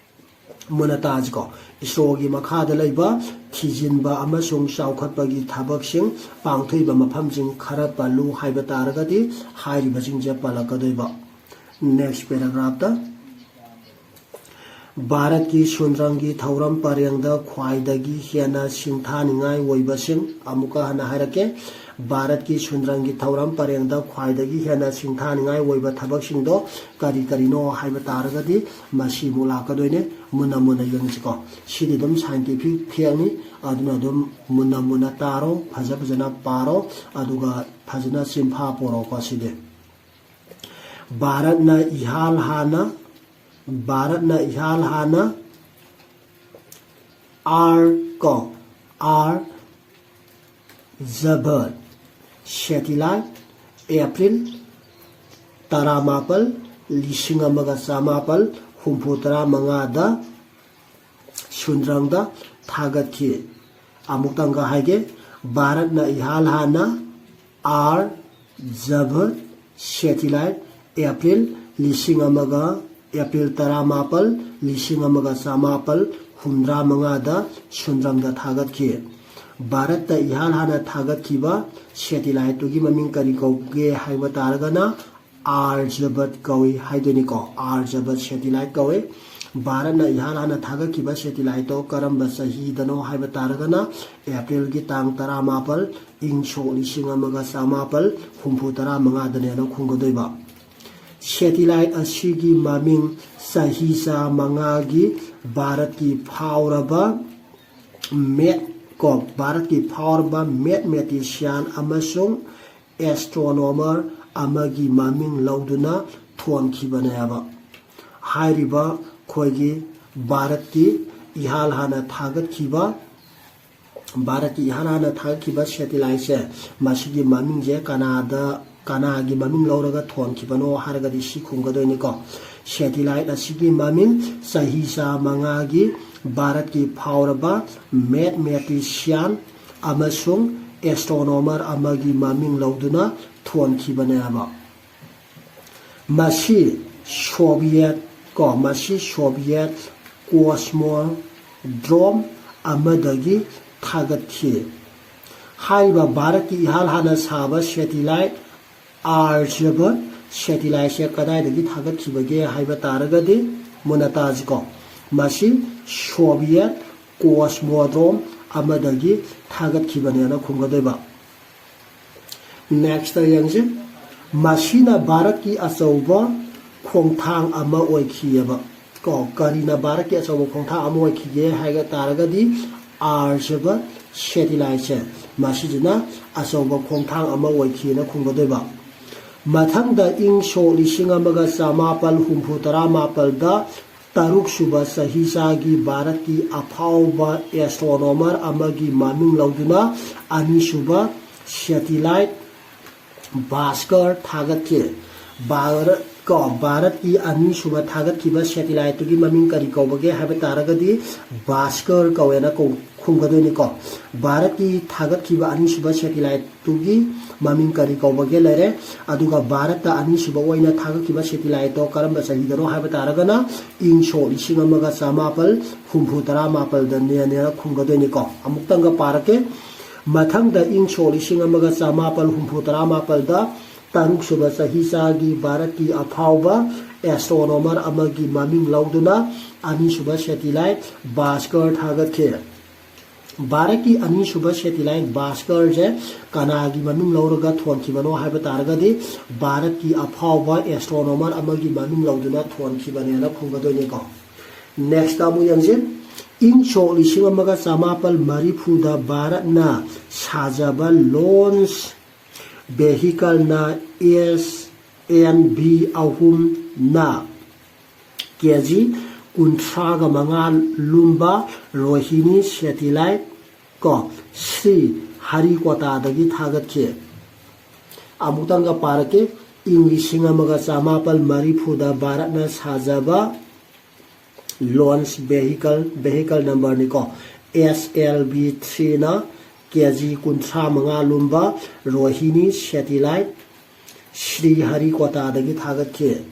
ꯃꯨꯟꯅ ꯇꯥꯁꯤꯀꯣ꯫ ꯏꯁꯔꯣꯒꯤ ꯃꯈꯥꯗ ꯂꯩꯕ ꯊꯤꯖꯤꯟꯕ ꯑꯃꯁꯨꯡ ꯆꯥꯎꯈꯠꯄꯒꯤ ꯊꯕꯛꯁꯤꯡ ꯄꯥꯡꯊꯣꯛꯏꯕ ꯃꯐꯝꯁꯤꯡ ꯈꯔ ꯄꯜꯂꯨ ꯍꯥꯏꯕ ꯇꯥꯔꯒꯗꯤ ꯍꯥꯏꯔꯤꯕꯁꯤꯡꯁꯦ ꯄꯜꯂꯛꯀꯗꯣꯏꯕ꯫ Next paragraphꯇ ꯚꯥꯔꯠꯀꯤ ꯁꯨꯟꯗ꯭ꯔꯪꯒꯤ ꯊꯧꯔꯝ ꯄꯔꯦꯡꯗ ꯈ꯭ꯋꯥꯏꯗꯒꯤ ꯍꯦꯟꯅ ꯁꯤꯡꯊꯥꯅꯤꯡꯉꯥꯏ ꯑꯣꯏꯕꯁꯤꯡ ꯑꯃꯨꯛꯀ ꯍꯟꯅ ꯍꯥꯏꯔꯛꯀꯦ꯫ ꯚꯥꯔꯠꯀꯤ ꯁꯨꯟꯗ꯭ꯔꯪꯒꯤ ꯊꯧꯔꯝ ꯄꯔꯦꯡꯗ ꯈ꯭ꯋꯥꯏꯗꯒꯤ ꯍꯦꯟꯅ ꯁꯤꯡꯊꯥꯅꯤꯡꯉꯥꯏ ꯑꯣꯏꯕ ꯊꯕꯛꯁꯤꯡꯗꯣ ꯀꯔꯤ ꯀꯔꯤꯅꯣ ꯍꯥꯏꯕ ꯇꯥꯔꯒꯗꯤ ꯃꯁꯤꯃꯨꯛ ꯂꯥꯛꯀꯗꯣꯏꯅꯦ꯫ ꯃꯨꯟꯅ ꯃꯨꯟꯅ ꯌꯦꯡꯁꯤꯀꯣ꯫ ꯁꯤꯗꯤ ꯑꯗꯨꯝ scientific factꯅꯤ, ꯑꯗꯨꯅ ꯑꯗꯨꯝ ꯃꯨꯟꯅ ꯃꯨꯟꯅ ꯇꯥꯔꯣ, ꯐꯖ ꯐꯖꯅ ꯄꯥꯔꯣ, ꯑꯗꯨꯒ ꯐꯖꯅ ꯆꯤꯟꯐꯥ ꯄꯨꯔꯛꯑꯣꯀꯣ꯫ ꯁꯤꯗꯤ ꯚꯥꯔꯠꯅ ꯏꯍꯥꯟ ꯍꯥꯟꯅ, ꯚꯥꯔꯠꯅ ꯏꯍꯥꯟ ꯍꯥꯟꯅ ꯑꯥꯔ ꯀꯣ, ꯑꯥꯔ ꯖꯕꯠ satellite April ꯇꯔꯥꯃꯥꯄꯜ, ꯂꯤꯁꯤꯡ ꯑꯃꯒ ꯆꯃꯥꯄꯜ ꯍꯨꯝꯐꯨ ꯇꯔꯥ ꯃꯉꯥꯗ ꯁꯨꯟꯗ꯭ꯔꯪꯗ ꯊꯥꯒꯠꯈꯤ꯫ ꯑꯃꯨꯛꯇꯪꯒ ꯍꯥꯏꯒꯦ, ꯚꯥꯔꯠꯅ ꯏꯍꯥꯟ ꯍꯥꯟꯅ ꯑꯥꯔ ꯖꯕꯠ satellite April ꯂꯤꯁꯤꯡ ꯑꯃꯒ, April ꯇꯔꯥꯃꯥꯄꯜ, ꯂꯤꯁꯤꯡ ꯑꯃꯒ ꯆꯃꯥꯄꯜ ꯍꯨꯝꯗ꯭ꯔꯥ ꯃꯉꯥꯗ ꯁꯨꯟꯗ꯭ꯔꯪꯗ ꯊꯥꯒꯠꯈꯤ꯫ ꯚꯥꯔꯠꯇ ꯏꯍꯥꯟ ꯍꯥꯟꯅ ꯊꯥꯒꯠꯈꯤꯕ satelliteꯇꯨꯒꯤ ꯃꯃꯤꯡ ꯀꯔꯤ ꯀꯧꯒꯦ ꯍꯥꯏꯕ ꯇꯥꯔꯒꯅ ꯑꯥꯔꯖꯕꯠ ꯀꯧꯏ ꯍꯥꯏꯗꯣꯏꯅꯤꯀꯣ꯫ ꯑꯥꯔꯖꯕꯠ satellite ꯀꯧꯏ꯫ ꯚꯥꯔꯠꯅ ꯏꯍꯥꯟ ꯍꯥꯟꯅ ꯊꯥꯒꯠꯈꯤꯕ satelliteꯇꯣ ꯀꯔꯝꯕ ꯆꯍꯤꯗꯅꯣ ꯍꯥꯏꯕ ꯇꯥꯔꯒꯅ Aprilꯒꯤ ꯇꯥꯡ ꯇꯔꯥꯃꯥꯄꯜ, ꯏꯪ ꯁꯣꯛ ꯂꯤꯁꯤꯡ ꯑꯃꯒ ꯆꯃꯥꯄꯜ ꯍꯨꯝꯐꯨ ꯇꯔꯥ ꯃꯉꯥꯗꯅꯦꯅ ꯈꯨꯝꯒꯗꯣꯏꯕ꯫ Satellite ꯑꯁꯤꯒꯤ ꯃꯃꯤꯡ ꯆꯍꯤ ꯆꯥ ꯃꯉꯥꯒꯤ ꯚꯥꯔꯠꯀꯤ ꯐꯥꯎꯔꯕ ꯃꯦꯠ ꯀꯣ, ꯚꯥꯔꯠꯀꯤ ꯐꯥꯎꯔꯕ mathematician ꯑꯃꯁꯨꯡ astronomer ꯑꯃꯒꯤ ꯃꯃꯤꯡ ꯂꯧꯗꯨꯅ ꯊꯣꯟꯈꯤꯕꯅꯦꯕ꯫ ꯍꯥꯏꯔꯤꯕ ꯑꯩꯈꯣꯏꯒꯤ ꯚꯥꯔꯠꯀꯤ ꯏꯍꯥꯟ ꯍꯥꯟꯅ ꯊꯥꯒꯠꯈꯤꯕ, ꯚꯥꯔꯠꯀꯤ ꯏꯍꯥꯟ ꯍꯥꯟꯅ ꯊꯥꯒꯠꯈꯤꯕ satelliteꯁꯦ, ꯃꯁꯤꯒꯤ ꯃꯃꯤꯡꯁꯦ ꯀꯅꯥꯗ, ꯀꯅꯥꯒꯤ ꯃꯃꯤꯡ ꯂꯧꯔꯒ ꯊꯣꯟꯈꯤꯕꯅꯣ ꯍꯥꯏꯔꯒꯗꯤ ꯁꯤ ꯈꯨꯝꯒꯗꯣꯏꯅꯤꯀꯣ꯫ Satellite ꯑꯁꯤꯒꯤ ꯃꯃꯤꯡ ꯆꯍꯤ ꯆꯥ ꯃꯉꯥꯒꯤ ꯚꯥꯔꯠꯀꯤ ꯐꯥꯎꯔꯕ mathematician ꯑꯃꯁꯨꯡ astronomer ꯑꯃꯒꯤ ꯃꯃꯤꯡ ꯂꯧꯗꯨꯅ ꯊꯣꯟꯈꯤꯕꯅꯦꯕ꯫ ꯃꯁꯤ Soviet ꯀꯣ ꯃꯁꯤ Soviet cosmodrome ꯑꯃꯗꯒꯤ ꯊꯥꯒꯠꯈꯤ꯫ ꯍꯥꯏꯔꯤꯕ ꯚꯥꯔꯠꯀꯤ ꯏꯍꯥꯟ ꯍꯥꯟꯅ ꯁꯥꯕ satellite Aryabhat satelliteꯁꯦ ꯀꯗꯥꯏꯗꯒꯤ ꯊꯥꯒꯠꯈꯤꯕꯒꯦ ꯍꯥꯏꯕ ꯇꯥꯔꯒꯗꯤ ꯃꯨꯟꯅ ꯇꯥꯁꯤꯀꯣ꯫ ꯃꯁꯤ Soviet cosmodrome ꯑꯃꯗꯒꯤ ꯊꯥꯒꯠꯈꯤꯕꯅꯦꯅ ꯈꯨꯝꯒꯗꯣꯏꯕ꯫ Next ꯌꯦꯡꯁꯤ꯫ ꯃꯁꯤꯅ ꯚꯥꯔꯠꯀꯤ ꯑꯆꯧꯕ ꯈꯣꯡꯊꯥꯡ ꯑꯃ ꯑꯣꯏꯈꯤꯑꯕ꯫ ꯀꯣ ꯀꯔꯤꯅ ꯚꯥꯔꯠꯀꯤ ꯑꯆꯧꯕ ꯈꯣꯡꯊꯥꯡ ꯑꯃ ꯑꯣꯏꯈꯤꯒꯦ ꯍꯥꯏꯕ ꯇꯥꯔꯒꯗꯤ Aryabhat satelliteꯁꯦ ꯃꯁꯤꯁꯤꯅ ꯑꯆꯧꯕ ꯈꯣꯡꯊꯥꯡ ꯑꯃ ꯑꯣꯏꯈꯤꯅ ꯈꯨꯝꯒꯗꯣꯏꯕ꯫ ꯃꯊꯪꯗ ꯏꯪ ꯁꯣꯛ ꯂꯤꯁꯤꯡ ꯑꯃꯒ ꯆꯃꯥꯄꯜ ꯍꯨꯝꯐꯨ ꯇꯔꯥ ꯃꯥꯄꯜꯗ ꯇꯔꯨꯛ ꯁꯨꯕ ꯆꯍꯤꯆꯥꯒꯤ ꯚꯥꯔꯠꯀꯤ ꯑꯐꯥꯎꯕ astronomer ꯑꯃꯒꯤ ꯃꯃꯤꯡ ꯂꯧꯗꯨꯅ ꯑꯅꯤꯁꯨꯕ satellite Bhaskar ꯊꯥꯒꯠꯈꯤ꯫ ꯚꯥꯔꯠ ꯀꯣ ꯚꯥꯔꯠꯀꯤ ꯑꯅꯤꯁꯨꯕ ꯊꯥꯒꯠꯈꯤꯕ satelliteꯇꯨꯒꯤ ꯃꯃꯤꯡ ꯀꯔꯤ ꯀꯧꯕꯒꯦ ꯍꯥꯏꯕ ꯇꯥꯔꯒꯗꯤ Bhaskar ꯀꯧꯋꯦꯅ ꯀꯧ ꯈꯨꯝꯒꯗꯣꯏꯅꯤꯀꯣ꯫ ꯚꯥꯔꯠꯀꯤ ꯊꯥꯒꯠꯈꯤꯕ ꯑꯅꯤꯁꯨꯕ satelliteꯇꯨꯒꯤ ꯃꯃꯤꯡ ꯀꯔꯤ ꯀꯧꯕꯒꯦ ꯂꯩꯔꯦ꯫ ꯑꯗꯨꯒ ꯚꯥꯔꯠꯇ ꯑꯅꯤꯁꯨꯕ ꯑꯣꯏꯅ ꯊꯥꯒꯠꯈꯤꯕ satelliteꯇꯣ ꯀꯔꯝꯕ ꯆꯍꯤꯗꯅꯣ ꯍꯥꯏꯕ ꯇꯥꯔꯒꯅ ꯏꯪ ꯁꯣꯛ ꯂꯤꯁꯤꯡ ꯑꯃꯒ ꯆꯃꯥꯄꯜ ꯍꯨꯝꯐꯨ ꯇꯔꯥ ꯃꯥꯄꯜꯗꯅꯦꯅ ꯈꯨꯝꯒꯗꯣꯏꯅꯤꯀꯣ꯫ ꯑꯃꯨꯛꯇꯪꯒ ꯄꯥꯔꯛꯀꯦ꯫ ꯃꯊꯪꯗ ꯏꯪ ꯁꯣꯛ ꯂꯤꯁꯤꯡ ꯑꯃꯒ ꯆꯃꯥꯄꯜ ꯍꯨꯝꯐꯨ ꯇꯔꯥ ꯃꯥꯄꯜꯗ ꯇꯔꯨꯛ ꯁꯨꯕ ꯆꯍꯤꯆꯥꯒꯤ ꯚꯥꯔꯠꯀꯤ ꯑꯐꯥꯎꯕ astronomer ꯑꯃꯒꯤ ꯃꯃꯤꯡ ꯂꯧꯗꯨꯅ ꯑꯅꯤꯁꯨꯕ satellite Bhaskar ꯊꯥꯒꯠꯈꯤ꯫ ꯚꯥꯔꯠꯀꯤ ꯑꯅꯤꯁꯨꯕ satellite Bhaskarꯁꯦ ꯀꯅꯥꯒꯤ ꯃꯃꯤꯡ ꯂꯧꯔꯒ ꯊꯣꯟꯈꯤꯕꯅꯣ ꯍꯥꯏꯕ ꯇꯥꯔꯒꯗꯤ ꯚꯥꯔꯠꯀꯤ ꯑꯐꯥꯎꯕ astronomer ꯑꯃꯒꯤ ꯃꯃꯤꯡ ꯂꯧꯗꯨꯅ ꯊꯣꯟꯈꯤꯕꯅꯦꯅ ꯈꯨꯝꯒꯗꯣꯏꯅꯤꯀꯣ꯫ Next ꯑꯃꯨꯛ ꯌꯦꯡꯁꯤ꯫ ꯏꯪ ꯁꯣꯛ ꯂꯤꯁꯤꯡ ꯑꯃꯒ ꯆꯃꯥꯄꯜ ꯃꯔꯤꯐꯨꯗ ꯚꯥꯔꯠꯅ ꯁꯥꯖꯕ launch vehicleꯅ S N V ꯑꯍꯨꯝꯅ K G ꯀꯨꯟꯊ꯭ꯔꯥꯒ ꯃꯉꯥ ꯂꯨꯝꯕ Rohini satellite ꯀꯣ ꯁ꯭ꯔꯤ ꯍꯔꯤꯀꯣꯇꯥꯗꯒꯤ ꯊꯥꯒꯠꯈꯤ꯫ ꯑꯃꯨꯛꯇꯪꯒ ꯄꯥꯔꯛꯀꯦ꯫ ꯏꯪ ꯂꯤꯁꯤꯡ ꯑꯃꯒ ꯆꯃꯥꯄꯜ ꯃꯔꯤꯐꯨꯗ ꯚꯥꯔꯠꯅ ꯁꯥꯖꯕ Launch vehicle, vehicle number ꯅꯤꯀꯣ, S L V three ꯅ K G ꯀꯨꯟꯊ꯭ꯔꯥ ꯃꯉꯥ ꯂꯨꯝꯕ Rohini satellite ꯁ꯭ꯔꯤ ꯍꯔꯤꯀꯣꯇꯥꯗꯒꯤ ꯊꯥꯒꯠꯈꯤ꯫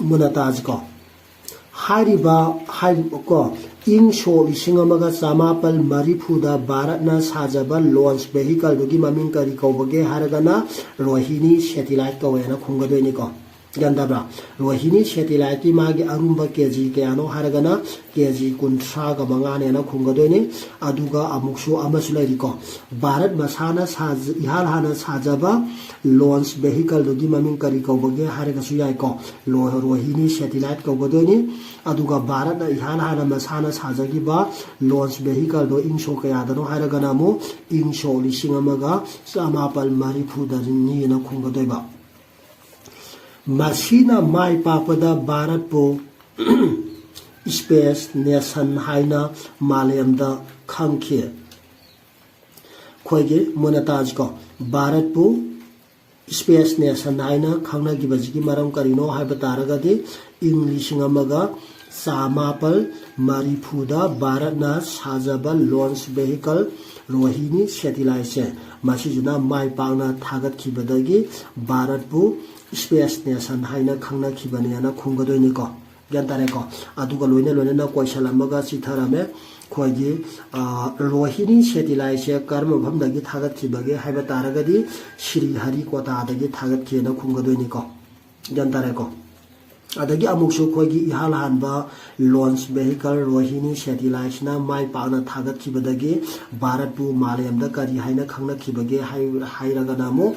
ꯃꯨꯟꯅ ꯇꯥꯁꯤꯀꯣ꯫ ꯍꯥꯏꯔꯤꯕ, ꯍꯥꯏ-, ꯀꯣ, ꯏꯪ ꯁꯣꯛ ꯂꯤꯁꯤꯡ ꯑꯃꯒ ꯆꯃꯥꯄꯜ ꯃꯔꯤꯐꯨꯗ ꯚꯥꯔꯠꯅ ꯁꯥꯖꯕ launch vehicle ꯗꯨꯒꯤ ꯃꯃꯤꯡ ꯀꯔꯤ ꯀꯧꯕꯒꯦ ꯍꯥꯏꯔꯒꯅ Rohini satellite ꯀꯧꯋꯦꯅ ꯈꯨꯝꯒꯗꯣꯏꯅꯤꯀꯣ꯫ ꯒ꯭ꯌꯥꯟ ꯇꯥꯕ꯭ꯔꯥ? Rohini satellite ꯀꯤ ꯃꯥꯒꯤ ꯑꯔꯨꯝꯕ K G ꯀꯌꯥꯅꯣ ꯍꯥꯏꯔꯒꯅ K G ꯀꯨꯟꯊ꯭ꯔꯥꯒ ꯃꯉꯥꯅꯦꯅ ꯈꯨꯝꯒꯗꯣꯏꯅꯤ꯫ ꯑꯗꯨꯒ ꯑꯃꯨꯛꯁꯨ ꯑꯃꯁꯨ ꯂꯩꯔꯤꯀꯣ꯫ ꯚꯥꯔꯠ ꯃꯁꯥꯅ ꯁꯥꯖ-, ꯏꯍꯥꯟ ꯍꯥꯟꯅ ꯁꯥꯖꯕ launch vehicle ꯗꯨꯒꯤ ꯃꯃꯤꯡ ꯀꯔꯤ ꯀꯧꯕꯒꯦ ꯍꯥꯏꯔꯒꯁꯨ ꯌꯥꯏꯀꯣ꯫ ꯂꯣ-, Rohini satellite ꯀꯧꯒꯗꯣꯏꯅꯤ꯫ ꯑꯗꯨꯒ ꯚꯥꯔꯠꯅ ꯏꯍꯥꯟ ꯍꯥꯟꯅ ꯃꯁꯥꯅ ꯁꯥꯖꯈꯤꯕ launch vehicle ꯗꯣ ꯏꯪ ꯁꯣꯛ ꯀꯌꯥꯗꯅꯣ ꯍꯥꯏꯔꯒꯅ ꯑꯃꯨꯛ ꯏꯪ ꯁꯣꯛ ꯂꯤꯁꯤꯡ ꯑꯃꯒ ꯆꯃꯥꯄꯜ ꯃꯔꯤꯐꯨꯗꯅꯤꯅ ꯈꯨꯝꯒꯗꯣꯏꯕ꯫ ꯃꯁꯤꯅ ꯃꯥꯏ ꯄꯥꯛꯄꯗ ꯚꯥꯔꯠꯄꯨ space nation ꯍꯥꯏꯅ ꯃꯥꯂꯦꯝꯗ ꯈꯪꯈꯤ꯫ ꯑꯩꯈꯣꯏꯒꯤ ꯃꯨꯟꯅ ꯇꯥꯁꯤꯀꯣ, ꯚꯥꯔꯠꯄꯨ space nation ꯍꯥꯏꯅ ꯈꯪꯅꯈꯤꯕꯁꯤꯒꯤ ꯃꯔꯝ ꯀꯔꯤꯅꯣ ꯍꯥꯏꯕ ꯇꯥꯔꯒꯗꯤ, ꯏꯪ ꯂꯤꯁꯤꯡ ꯑꯃꯒ ꯆꯃꯥꯄꯜ ꯃꯔꯤꯐꯨꯗ ꯚꯥꯔꯠꯅ ꯁꯥꯖꯕ launch vehicle Rohini satellite ꯁꯦ, ꯃꯁꯤꯁꯤꯅ ꯃꯥꯏ ꯄꯥꯛꯅ ꯊꯥꯒꯠꯈꯤꯕꯗꯒꯤ ꯚꯥꯔꯠꯄꯨ space nation ꯍꯥꯏꯅ ꯈꯪꯅꯈꯤꯕꯅꯦꯅ ꯈꯨꯝꯒꯗꯣꯏꯅꯤꯀꯣ꯫ ꯒ꯭ꯌꯥꯟ ꯇꯥꯔꯦꯀꯣ? ꯑꯗꯨꯒ ꯂꯣꯏꯅ ꯂꯣꯏꯅꯅ question ꯑꯃꯒ ꯆꯤꯊꯔꯝꯃꯦ꯫ ꯑꯩꯈꯣꯏꯒꯤ, ꯑ, Rohini satellite ꯁꯦ ꯀꯔꯝꯕ ꯃꯐꯝꯗꯒꯤ ꯊꯥꯒꯠꯈꯤꯕꯒꯦ ꯍꯥꯏꯕ ꯇꯥꯔꯒꯗꯤ, ꯁ꯭ꯔꯤ ꯍꯔꯤꯀꯣꯇꯥꯗꯒꯤ ꯊꯥꯒꯠꯈꯤꯅ ꯈꯨꯝꯒꯗꯣꯏꯅꯤꯀꯣ꯫ ꯒ꯭ꯌꯥꯟ ꯇꯥꯔꯦꯀꯣ? ꯑꯗꯒꯤ ꯑꯃꯨꯛꯁꯨ ꯑꯩꯈꯣꯏꯒꯤ ꯏꯍꯥꯟ ꯍꯥꯟꯕ launch vehicle Rohini satellite ꯁꯤꯅ ꯃꯥꯏ ꯄꯥꯛꯅ ꯊꯥꯒꯠꯈꯤꯕꯗꯒꯤ ꯚꯥꯔꯠꯄꯨ ꯃꯥꯂꯦꯝꯗ ꯀꯔꯤ ꯍꯥꯏꯅ ꯈꯪꯅꯈꯤꯕꯒꯦ ꯍꯥꯏ-, ꯍꯥꯏꯔꯒꯅ ꯑꯃꯨꯛ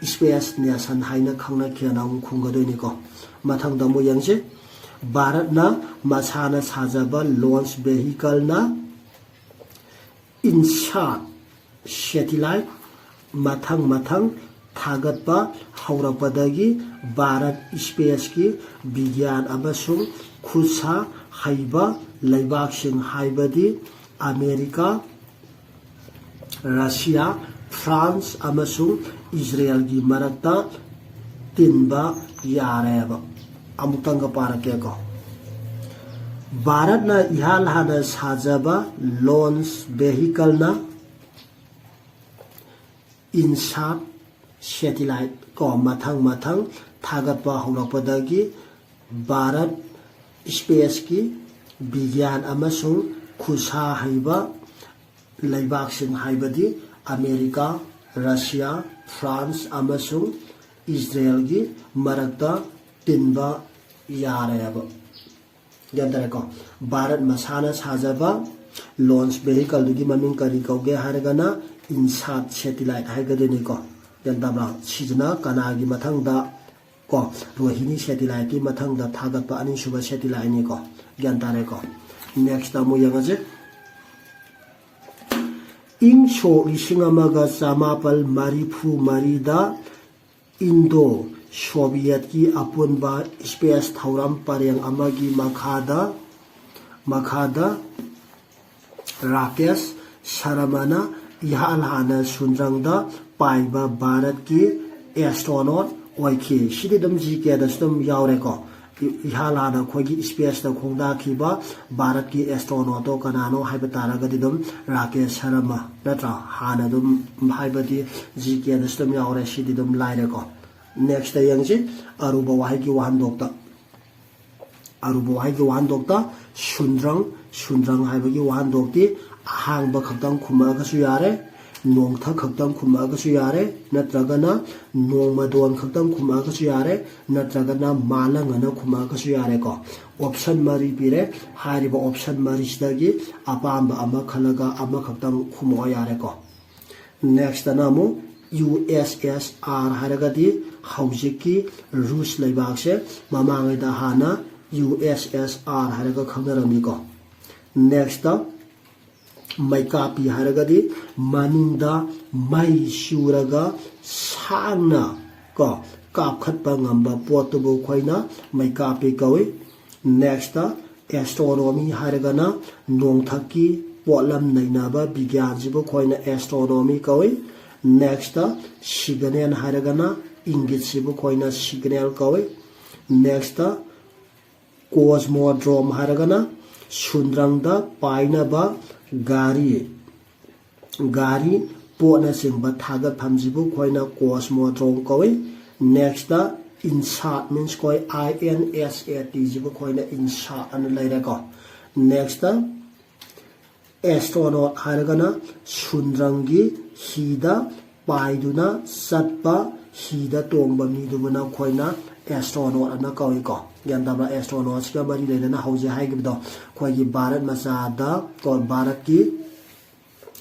space nation ꯍꯥꯏꯅ ꯈꯪꯅꯈꯤꯅ ꯑꯃꯨꯛ ꯈꯨꯝꯒꯗꯣꯏꯅꯤꯀꯣ꯫ ꯃꯊꯪꯗ ꯑꯃꯨꯛ ꯌꯦꯡꯁꯤ꯫ ꯚꯥꯔꯠꯅ ꯃꯁꯥꯅ ꯁꯥꯖꯕ launch vehicle ꯅ INSAT satellite ꯃꯊꯪ ꯃꯊꯪ ꯊꯥꯒꯠꯄ ꯍꯧꯔꯛꯄꯗꯒꯤ ꯚꯥꯔꯠ space ꯀꯤ ꯕꯤꯒ꯭ꯌꯥꯟ ꯑꯃꯁꯨꯡ ꯈꯨꯠꯁꯥ ꯍꯩꯕ ꯂꯩꯕꯥꯛꯁꯤꯡ ꯍꯥꯏꯕꯗꯤ ꯑꯃꯦꯔꯤꯀꯥ, ꯔꯁꯤꯌꯥ, ꯐ꯭ꯔꯥꯟꯁ ꯑꯃꯁꯨꯡ ꯏꯖꯔꯦꯜꯒꯤ ꯃꯔꯛꯇ ꯇꯤꯟꯕ ꯌꯥꯔꯦꯕ꯫ ꯑꯃꯨꯛꯇꯪꯒ ꯄꯥꯔꯛꯀꯦꯀꯣ꯫ ꯚꯥꯔꯠꯅ ꯏꯍꯥꯟ ꯍꯥꯟꯅ ꯁꯥꯖꯕ ꯂꯣꯟꯁ ꯚꯦꯍꯤꯀꯜꯅ ꯏꯟꯁꯥꯠ ꯁꯦꯇꯤꯂꯥꯏꯠ ꯀꯣ, ꯃꯊꯪ ꯃꯊꯪ ꯊꯥꯒꯠꯄ ꯍꯧꯔꯛꯄꯗꯒꯤ ꯚꯥꯔꯠ ꯏꯁꯄꯦꯁꯀꯤ ꯕꯤꯒ꯭ꯌꯥꯟ ꯑꯃꯁꯨꯡ ꯈꯨꯠꯁꯥ ꯍꯩꯕ ꯂꯩꯕꯥꯛꯁꯤꯡ, ꯍꯥꯏꯕꯗꯤ ꯑꯃꯦꯔꯤꯀꯥ, ꯔꯁꯤꯌꯥ, ꯐ꯭ꯔꯥꯟꯁ ꯑꯃꯁꯨꯡ ꯏꯖꯔꯦꯜꯒꯤ ꯃꯔꯛꯇ ꯇꯤꯟꯕ ꯌꯥꯔꯦꯕ꯫ ꯒ꯭ꯌꯥꯟ ꯇꯥꯔꯦꯀꯣ? ꯚꯥꯔꯠ ꯃꯁꯥꯅ ꯁꯥꯖꯕ ꯂꯣꯟꯁ ꯚꯦꯍꯤꯀꯜꯗꯨꯒꯤ ꯃꯃꯤꯡ ꯀꯔꯤ ꯀꯧꯒꯦ ꯍꯥꯏꯔꯒꯅ ꯏꯟꯁꯥꯠ ꯁꯦꯇꯤꯂꯥꯏꯠ ꯍꯥꯏꯒꯗꯣꯏꯅꯤꯀꯣ꯫ ꯒ꯭ꯌꯥꯟ ꯇꯥꯕ꯭ꯔꯥ? ꯁꯤꯁꯤꯅ ꯀꯅꯥꯒꯤ ꯃꯊꯪꯗ ꯀꯣ, ꯔꯣꯍꯤꯅꯤ ꯁꯦꯇꯤꯂꯥꯏꯠꯀꯤ ꯃꯊꯪꯗ ꯊꯥꯒꯠꯄ ꯑꯅꯤꯁꯨꯕ ꯁꯦꯇꯤꯂꯥꯏꯠꯅꯤꯀꯣ꯫ ꯒ꯭ꯌꯥꯟ ꯇꯥꯔꯦꯀꯣ? ꯅꯦꯛꯁꯇ ꯑꯃꯨꯛ ꯌꯦꯡꯉꯁꯦ꯫ ꯏꯪ ꯁꯣꯛ ꯂꯤꯁꯤꯡ ꯑꯃꯒ ꯆꯃꯥꯄꯜ ꯃꯔꯤꯐꯨ ꯃꯔꯤꯗ ꯏꯟꯗꯣ ꯁꯣꯚꯤꯌꯦꯠꯀꯤ ꯑꯄꯨꯟꯕ ꯏꯁꯄꯦꯁ ꯊꯧꯔꯝ ꯄꯔꯦꯡ ꯑꯃꯒꯤ ꯃꯈꯥꯗ, ꯃꯈꯥꯗ ꯔꯥꯀꯦꯁ ꯁꯔꯃꯅ ꯏꯍꯥꯟ ꯍꯥꯟꯅ ꯁꯨꯟꯗ꯭ꯔꯪꯗ ꯄꯥꯏꯕ ꯚꯥꯔꯠꯀꯤ ꯑꯦꯁꯇ꯭ꯔꯣꯅꯣꯠ ꯑꯣꯏꯈꯤ꯫ ꯁꯤꯗꯤ ꯑꯗꯨꯝ ꯖꯤ ꯀꯦꯗꯁꯨ ꯑꯗꯨꯝ ꯌꯥꯎꯔꯦꯀꯣ꯫ ꯏ-, ꯏꯍꯥꯟ ꯍꯥꯟꯅ ꯑꯩꯈꯣꯏꯒꯤ ꯏꯁꯄꯦꯁꯇ ꯈꯣꯡꯗꯥꯈꯤꯕ ꯚꯥꯔꯠꯀꯤ ꯑꯦꯁꯇ꯭ꯔꯣꯅꯣꯠꯇꯣ ꯀꯅꯥꯅꯣ ꯍꯥꯏꯕ ꯇꯥꯔꯒꯗꯤ ꯑꯗꯨꯝ ꯔꯥꯀꯦꯁ ꯁꯔꯃ ꯅꯠꯇ꯭ꯔꯥ? ꯍꯥꯟꯅ ꯑꯗꯨꯝ, ꯍꯥꯏꯕꯗꯤ ꯖꯤ ꯀꯦꯗꯁꯨ ꯑꯗꯨꯝ ꯌꯥꯎꯔꯦ, ꯁꯤꯗꯤ ꯑꯗꯨꯝ ꯂꯥꯏꯔꯦꯀꯣ꯫ ꯅꯦꯛꯁꯇ ꯌꯦꯡꯁꯤ, ꯑꯔꯨꯕ ꯋꯥꯍꯩꯒꯤ ꯋꯥꯍꯟꯊꯣꯛꯇ꯫ ꯑꯔꯨꯕ ꯋꯥꯍꯩꯒꯤ ꯋꯥꯍꯟꯊꯣꯛꯇ ꯁꯨꯟꯗ꯭ꯔꯪ, ꯁꯨꯟꯗ꯭ꯔꯪ ꯍꯥꯏꯕꯒꯤ ꯋꯥꯍꯟꯊꯣꯛꯇꯤ ꯑꯍꯥꯡꯕ ꯈꯛꯇꯪ ꯈꯨꯝꯃꯛꯑꯒꯁꯨ ꯌꯥꯔꯦ, ꯅꯣꯡꯊꯛ ꯈꯛꯇꯪ ꯈꯨꯝꯃꯛꯑꯒꯁꯨ ꯌꯥꯔꯦ, ꯅꯠꯇ꯭ꯔꯒꯅ ꯅꯣꯡꯃꯗꯣꯟ ꯈꯛꯇꯪ ꯈꯨꯝꯃꯛꯑꯒꯁꯨ ꯌꯥꯔꯦ, ꯅꯠꯇ꯭ꯔꯒꯅ ꯃꯥꯂꯪ ꯑꯅ ꯈꯨꯝꯃꯛꯑꯒꯁꯨ ꯌꯥꯔꯦꯀꯣ꯫ ꯑꯣꯞꯁꯟ ꯃꯔꯤ ꯄꯤꯔꯦ꯫ ꯍꯥꯏꯔꯤꯕ ꯑꯣꯞꯁꯟ ꯃꯔꯤꯁꯤꯗꯒꯤ ꯑꯄꯥꯝꯕ ꯑꯃ ꯈꯜꯂꯒ ꯑꯃꯈꯛꯇꯪ ꯈꯨꯝꯃꯛꯑꯣ ꯌꯥꯔꯦꯀꯣ꯫ ꯅꯦꯛꯁꯇꯅ ꯑꯃꯨꯛ ꯌꯨ ꯑꯦꯁ ꯑꯦꯁ ꯑꯥꯔ ꯍꯥꯏꯔꯒꯗꯤ ꯍꯧꯖꯤꯛꯀꯤ ꯔꯨꯁ ꯂꯩꯕꯥꯛꯁꯦ, ꯃꯃꯥꯡꯉꯩꯗ ꯍꯥꯟꯅ ꯌꯨ ꯑꯦꯁ ꯑꯦꯁ ꯑꯥꯔ ꯍꯥꯏꯔꯒ ꯈꯪꯅꯔꯝꯃꯤꯀꯣ꯫ ꯅꯦꯛꯁꯇ ꯃꯩꯀꯥꯞꯄꯤ ꯍꯥꯏꯔꯒꯗꯤ ꯃꯅꯤꯡꯗ ꯃꯩ ꯆꯨꯔꯒ ꯁꯥꯡꯅ ꯀꯣ ꯀꯥꯞꯈꯠꯄ ꯉꯝꯕ ꯄꯣꯠꯇꯨꯕꯨ ꯑꯩꯈꯣꯏꯅ ꯃꯩꯀꯥꯞꯄꯤ ꯀꯧꯏ꯫ ꯅꯦꯛꯁꯇ ꯑꯦꯁꯇ꯭ꯔꯣꯅꯣꯃꯤ ꯍꯥꯏꯔꯒꯅ ꯅꯣꯡꯊꯛꯀꯤ ꯄꯣꯠꯂꯝ ꯅꯩꯅꯕ ꯕꯤꯒ꯭ꯌꯥꯟꯁꯤꯕꯨ ꯑꯩꯈꯣꯏꯅ ꯑꯦꯁꯇ꯭ꯔꯣꯅꯣꯃꯤ ꯀꯧꯏ꯫ ꯅꯦꯛꯁꯇ ꯁꯤꯒꯅꯦꯜ ꯍꯥꯏꯔꯒꯅ ꯏꯪꯒꯤꯠꯁꯤꯕꯨ ꯑꯩꯈꯣꯏꯅ ꯁꯤꯒꯅꯦꯜ ꯀꯧꯏ꯫ ꯅꯦꯛꯁꯇ ꯀꯣꯁꯃꯣꯗ꯭ꯔꯣꯝ ꯍꯥꯏꯔꯒꯅ ꯁꯨꯟꯗ꯭ꯔꯪꯗ ꯄꯥꯏꯅꯕ ꯒꯥꯔꯤ, ꯒꯥꯔꯤ ꯄꯣꯠꯅꯆꯤꯡꯕ ꯊꯥꯒꯠꯐꯝꯁꯤꯕꯨ ꯑꯩꯈꯣꯏꯅ ꯀꯣꯁꯃꯣꯗ꯭ꯔꯣꯝ ꯀꯧꯏ꯫ ꯅꯦꯛꯁꯇ ꯏꯟꯁꯥꯠ ꯃꯤꯟꯁ ꯑꯩꯈꯣꯏ I N S A T ꯁꯤꯕꯨ ꯑꯩꯈꯣꯏꯅ ꯏꯟꯁꯥꯠ ꯑꯅ ꯂꯩꯔꯦꯀꯣ꯫ ꯅꯦꯛꯁꯇ ꯑꯦꯁꯇ꯭ꯔꯣꯅꯣꯠ ꯍꯥꯏꯔꯒꯅ ꯁꯨꯟꯗ꯭ꯔꯪꯒꯤ ꯍꯤꯗ ꯄꯥꯏꯗꯨꯅ ꯆꯠꯄ ꯍꯤꯗ ꯇꯣꯡꯕ ꯃꯤꯗꯨꯕꯨꯅ ꯑꯩꯈꯣꯏꯅ ꯑꯦꯁꯇ꯭ꯔꯣꯅꯣꯠ ꯑꯅ ꯀꯧꯏꯀꯣ꯫ ꯒ꯭ꯌꯥꯟ ꯇꯥꯕ꯭ꯔꯥ? ꯑꯦꯁꯇ꯭ꯔꯣꯅꯣꯠꯁꯤꯒ ꯃꯔꯤ ꯂꯩꯅꯅ ꯍꯧꯖꯤꯛ ꯍꯥꯏꯈꯤꯕꯗꯣ ꯑꯩꯈꯣꯏꯒꯤ ꯚꯥꯔꯠ ꯃꯆꯥꯗ ꯀꯣ, ꯚꯥꯔꯠꯀꯤ,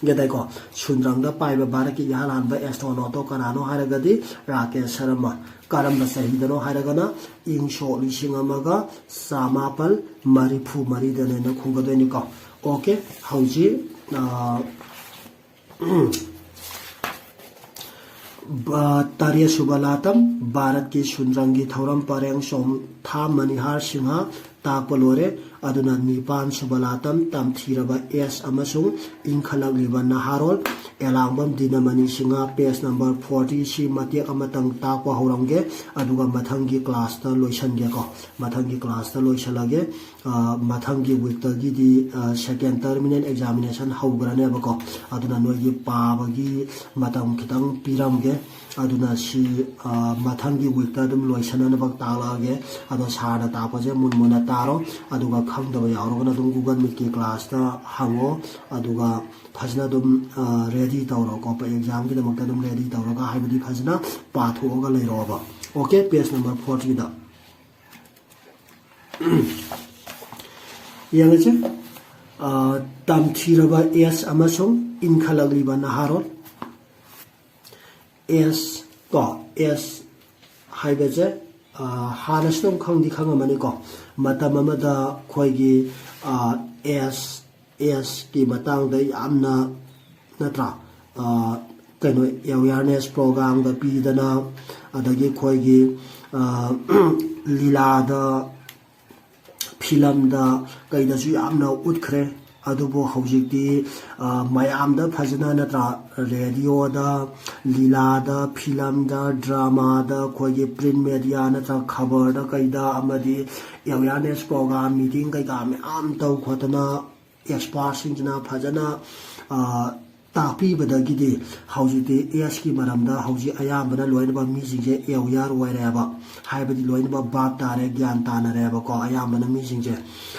ꯒ꯭ꯌꯥꯟ ꯇꯥꯏꯀꯣ? ꯁꯨꯟꯗ꯭ꯔꯪꯗ ꯄꯥꯏꯕ ꯚꯥꯔꯠꯀꯤ ꯏꯍꯥꯟ ꯍꯥꯟꯕ ꯑꯦꯁꯇ꯭ꯔꯣꯅꯣꯠꯇꯣ ꯀꯅꯥꯅꯣ ꯍꯥꯏꯔꯒꯗꯤ ꯔꯥꯀꯦꯁ ꯁꯔꯃ꯫ ꯀꯔꯝꯕ ꯆꯍꯤꯗꯅꯣ ꯍꯥꯏꯔꯒꯅ ꯏꯪ ꯁꯣꯛ ꯂꯤꯁꯤꯡ ꯑꯃꯒ ꯆꯃꯥꯄꯜ ꯃꯔꯤꯐꯨ ꯃꯔꯤꯗꯅꯦꯅ ꯈꯨꯝꯒꯗꯣꯏꯅꯤꯀꯣ꯫ ꯑꯣꯀꯦ, ꯍꯧꯖꯤꯛ, ꯑ, ꯕ-, ꯇꯔꯦꯠ ꯁꯨꯕ ꯂꯥꯇꯝ, ꯚꯥꯔꯠꯀꯤ ꯁꯨꯟꯗ꯭ꯔꯪꯒꯤ ꯊꯧꯔꯝ ꯄꯔꯦꯡ ꯆꯣꯝꯊꯥ ꯃꯅꯤꯍꯥꯔ ꯁꯤꯡꯍ ꯇꯥꯛꯄ ꯂꯣꯏꯔꯦ꯫ ꯑꯗꯨꯅ ꯅꯤꯄꯥꯟ ꯁꯨꯕ ꯂꯥꯇꯝ, ꯇꯝꯊꯤꯔꯕ ꯑꯦꯁ ꯑꯃꯁꯨꯡ ꯏꯪꯈꯠꯂꯛꯂꯤꯕ ꯅꯍꯥꯔꯣꯜ, ꯑꯦꯂꯥꯡꯕꯝ ꯗꯤꯅꯃꯅꯤ ꯁꯤꯡꯍ, page number forty꯫ ꯁꯤ ꯃꯇꯦꯛ ꯑꯃꯇꯪ ꯇꯥꯛꯄ ꯍꯧꯔꯝꯒꯦ, ꯑꯗꯨꯒ ꯃꯊꯪꯒꯤ ꯀ꯭ꯂꯥꯁꯇ ꯂꯣꯏꯁꯤꯟꯒꯦꯀꯣ꯫ ꯃꯊꯪꯒꯤ ꯀ꯭ꯂꯥꯁꯇ ꯂꯣꯏꯁꯤꯜꯂꯒꯦ꯫ ꯑ, ꯃꯊꯪꯒꯤ ꯋꯤꯛꯇꯒꯤꯗꯤ, ꯑ, second terminal examination ꯍꯧꯈ꯭ꯔꯅꯦꯕꯀꯣ꯫ ꯑꯗꯨꯅ ꯅꯣꯏꯒꯤ ꯄꯥꯕꯒꯤ ꯃꯇꯝ ꯈꯤꯇꯪ ꯄꯤꯔꯝꯒꯦ꯫ ꯑꯗꯨꯅ ꯁꯤ, ꯑ, ꯃꯊꯪꯒꯤ ꯋꯤꯛꯇ ꯑꯗꯨꯝ ꯂꯣꯏꯁꯤꯟꯅꯅꯕ ꯇꯥꯛꯂꯛꯑꯒꯦ꯫ ꯑꯗꯣ ꯁꯥꯔꯅ ꯇꯥꯛꯄꯁꯦ ꯃꯨꯟ ꯃꯨꯟꯅ ꯇꯥꯔꯣ, ꯑꯗꯨꯒ ꯈꯪꯗꯕ ꯌꯥꯎꯔꯒꯅ ꯑꯗꯨꯝ Google Meetꯀꯤ ꯀ꯭ꯂꯥꯁꯇ ꯍꯪꯉꯣ, ꯑꯗꯨꯒ ꯐꯖꯅ ꯑꯗꯨꯝ, ꯑ, ready ꯇꯧꯔꯣꯀꯣ꯫ ꯑꯦꯛꯖꯥꯝꯒꯤꯗꯃꯛꯇ ꯑꯗꯨꯝ ready ꯇꯧꯔꯒ, ꯍꯥꯏꯕꯗꯤ ꯐꯖꯅ ꯄꯥꯊꯣꯛꯑꯒ ꯂꯩꯔꯣꯕ꯫ ꯑꯣꯀꯦ, page number fortyꯗ ꯌꯦꯡꯉꯁꯤ꯫ ꯑ, ꯇꯝꯊꯤꯔꯕ ꯑꯦꯁ ꯑꯃꯁꯨꯡ ꯏꯟꯈꯠꯂꯛꯂꯤꯕ ꯅꯍꯥꯔꯣꯜ꯫ ꯑꯦꯁ ꯀꯣ, ꯑꯦꯁ ꯍꯥꯏꯕꯁꯦ, ꯑ, ꯍꯥꯟꯅꯁꯨ ꯑꯗꯨꯝ ꯈꯪꯗꯤ ꯈꯪꯉꯝꯃꯅꯤꯀꯣ꯫ ꯃꯇꯝ ꯑꯃꯗ ꯑꯩꯈꯣꯏꯒꯤ, ꯑ, ꯑꯦꯁ, ꯑꯦꯁꯀꯤ ꯃꯇꯥꯡꯗ ꯌꯥꯝꯅ, ꯅꯠꯇ꯭ꯔꯥ, ꯑ, ꯀꯩꯅꯣ, awareness programꯒ ꯄꯤꯗꯅ, ꯑꯗꯒꯤ ꯑꯩꯈꯣꯏꯒꯤ, ꯑ, ꯂꯤꯂꯥꯗ, ꯐꯤꯂꯝꯗ, ꯀꯩꯗꯁꯨ ꯌꯥꯝꯅ ꯎꯠꯈ꯭ꯔꯦ꯫ ꯑꯗꯨꯕꯨ ꯍꯧꯖꯤꯛꯇꯤ, ꯑ, ꯃꯌꯥꯝꯗ ꯐꯖꯅ, ꯅꯠꯇ꯭ꯔꯥ, ꯔꯦꯗꯤꯑꯣꯗ, ꯂꯤꯂꯥꯗ, ꯐꯤꯂꯝꯗ, ꯗ꯭ꯔꯃꯥꯗ, ꯑꯩꯈꯣꯏꯒꯤ ꯄ꯭ꯔꯤꯟ ꯃꯦꯗꯤꯌꯥ ꯅꯠꯇ꯭ꯔꯒ ꯈꯕꯔꯗ ꯀꯩꯗ ꯑꯃꯗꯤ ꯑꯦꯋꯦꯌꯔꯅꯦꯁ ꯄ꯭ꯔꯣꯒ꯭ꯔꯥꯝ, ꯃꯤꯇꯤꯡ ꯀꯩꯀꯥ ꯃꯌꯥꯝ ꯇꯧ ꯈꯣꯠꯇꯅ ꯑꯦꯛꯁꯄꯥꯔꯠꯁꯤꯡꯁꯤꯅ ꯐꯖꯅ, ꯑ, ꯇꯥꯛꯄꯤꯕꯗꯒꯤꯗꯤ ꯍꯧꯖꯤꯛꯇꯤ ꯑꯦꯁꯀꯤ ꯃꯔꯝꯗ ꯍꯧꯖꯤꯛ ꯑꯌꯥꯝꯕꯅ ꯂꯣꯏꯅꯃꯛ ꯃꯤꯁꯤꯡꯁꯦ ꯑꯦꯋꯦꯌꯔ ꯑꯣꯏꯔꯦꯕ꯫ ꯍꯥꯏꯕꯗꯤ ꯂꯣꯏꯅꯃꯛ ꯚꯥꯞ ꯇꯥꯔꯦ, ꯒ꯭ꯌꯥꯟ ꯇꯥꯅꯔꯦꯕꯀꯣ ꯑꯌꯥꯝꯕꯅ ꯃꯤꯁꯤꯡꯁꯦ꯫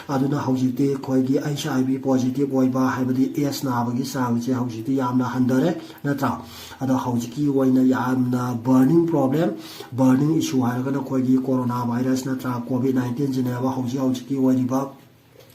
ꯑꯗꯨꯅ ꯍꯧꯖꯤꯛꯇꯤ ꯑꯩꯈꯣꯏꯒꯤ ꯑꯩꯆ ꯑꯥꯏ ꯚꯤ ꯄꯣꯖꯤꯇꯤꯚ ꯑꯣꯏꯕ, ꯍꯥꯏꯕꯗꯤ ꯑꯦꯁ ꯅꯥꯕꯒꯤ ꯆꯥꯡꯁꯦ ꯍꯧꯖꯤꯛꯇꯤ ꯌꯥꯝꯅ ꯍꯟꯊꯔꯦ, ꯅꯠꯇ꯭ꯔꯥ? ꯑꯗꯣ ꯍꯧꯖꯤꯛꯀꯤ ꯑꯣꯏꯅ ꯌꯥꯝꯅ ꯕꯔꯅꯤꯡ ꯄ꯭ꯔꯣꯕ꯭ꯂꯦꯝ, ꯕꯔꯅꯤꯡ ꯏꯁꯨ ꯍꯥꯏꯔꯒꯅ ꯑꯩꯈꯣꯏꯒꯤ ꯀꯣꯔꯣꯅꯥ ꯚꯥꯏꯔꯁ ꯅꯠꯇ꯭ꯔꯥ, ꯀꯣꯚꯤꯗ ꯅꯥꯏꯟꯇꯤꯟꯁꯤꯅꯦꯕ ꯍꯧꯖꯤꯛ ꯍꯧꯖꯤꯛꯀꯤ ꯑꯣꯏꯔꯤꯕ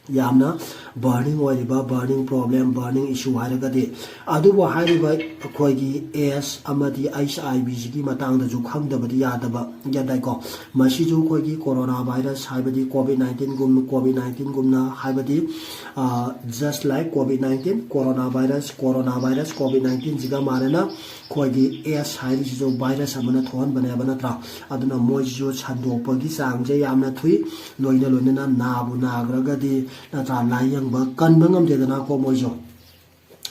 ꯌꯥꯝꯅ ꯕꯔꯅꯤꯡ ꯑꯣꯏꯔꯤꯕ, ꯕꯔꯅꯤꯡ ꯄ꯭ꯔꯣꯕ꯭ꯂꯦꯝ, ꯕꯔꯅꯤꯡ ꯏꯁꯨ ꯍꯥꯏꯔꯒꯗꯤ꯫ ꯑꯗꯨꯕꯨ ꯍꯥꯏꯔꯤꯕ ꯑꯩꯈꯣꯏꯒꯤ ꯑꯦꯁ ꯑꯃꯗꯤ ꯑꯩꯆ ꯑꯥꯏ ꯚꯤꯁꯤꯒꯤ ꯃꯇꯥꯡꯗꯁꯨ ꯈꯪꯗꯕꯗꯤ ꯌꯥꯗꯕ, ꯒ꯭ꯌꯥꯟ ꯇꯥꯏꯀꯣ? ꯃꯁꯤꯁꯨ ꯑꯩꯈꯣꯏꯒꯤ ꯀꯣꯔꯣꯅꯥ ꯚꯥꯏꯔꯁ, ꯍꯥꯏꯕꯗꯤ ꯀꯣꯚꯤꯗ ꯅꯥꯏꯟꯇꯤꯟꯒꯨꯝ-, ꯀꯣꯚꯤꯗ ꯅꯥꯏꯟꯇꯤꯟꯒꯨꯝꯅ, ꯍꯥꯏꯕꯗꯤ, uh, just like COVID nineteen, corona virus, corona virus, COVID ꯅꯥꯏꯟꯇꯤꯟꯁꯤꯒ ꯃꯥꯟꯅꯅ ꯑꯩꯈꯣꯏꯒꯤ ꯑꯦꯁ ꯍꯥꯏꯔꯤꯁꯤꯁꯨ ꯚꯥꯏꯔꯁ ꯑꯃꯅ ꯊꯣꯛꯍꯟꯕꯅꯦꯕ, ꯅꯠꯇ꯭ꯔꯥ? ꯑꯗꯨꯅ ꯃꯣꯏꯁꯤꯁꯨ ꯁꯟꯗꯣꯛꯄꯒꯤ ꯆꯥꯡꯁꯦ ꯌꯥꯝꯅ ꯊꯨꯏ꯫ ꯂꯣꯏꯅ ꯂꯣꯏꯅꯅ ꯅꯥꯕꯨ ꯅꯥꯈ꯭ꯔꯒꯗꯤ, ꯅꯠꯇ꯭ꯔꯥ, ꯂꯥꯏꯌꯦꯡꯕ ꯀꯟꯕ ꯉꯝꯗꯦꯗꯅꯀꯣ ꯃꯣꯏꯁꯨ꯫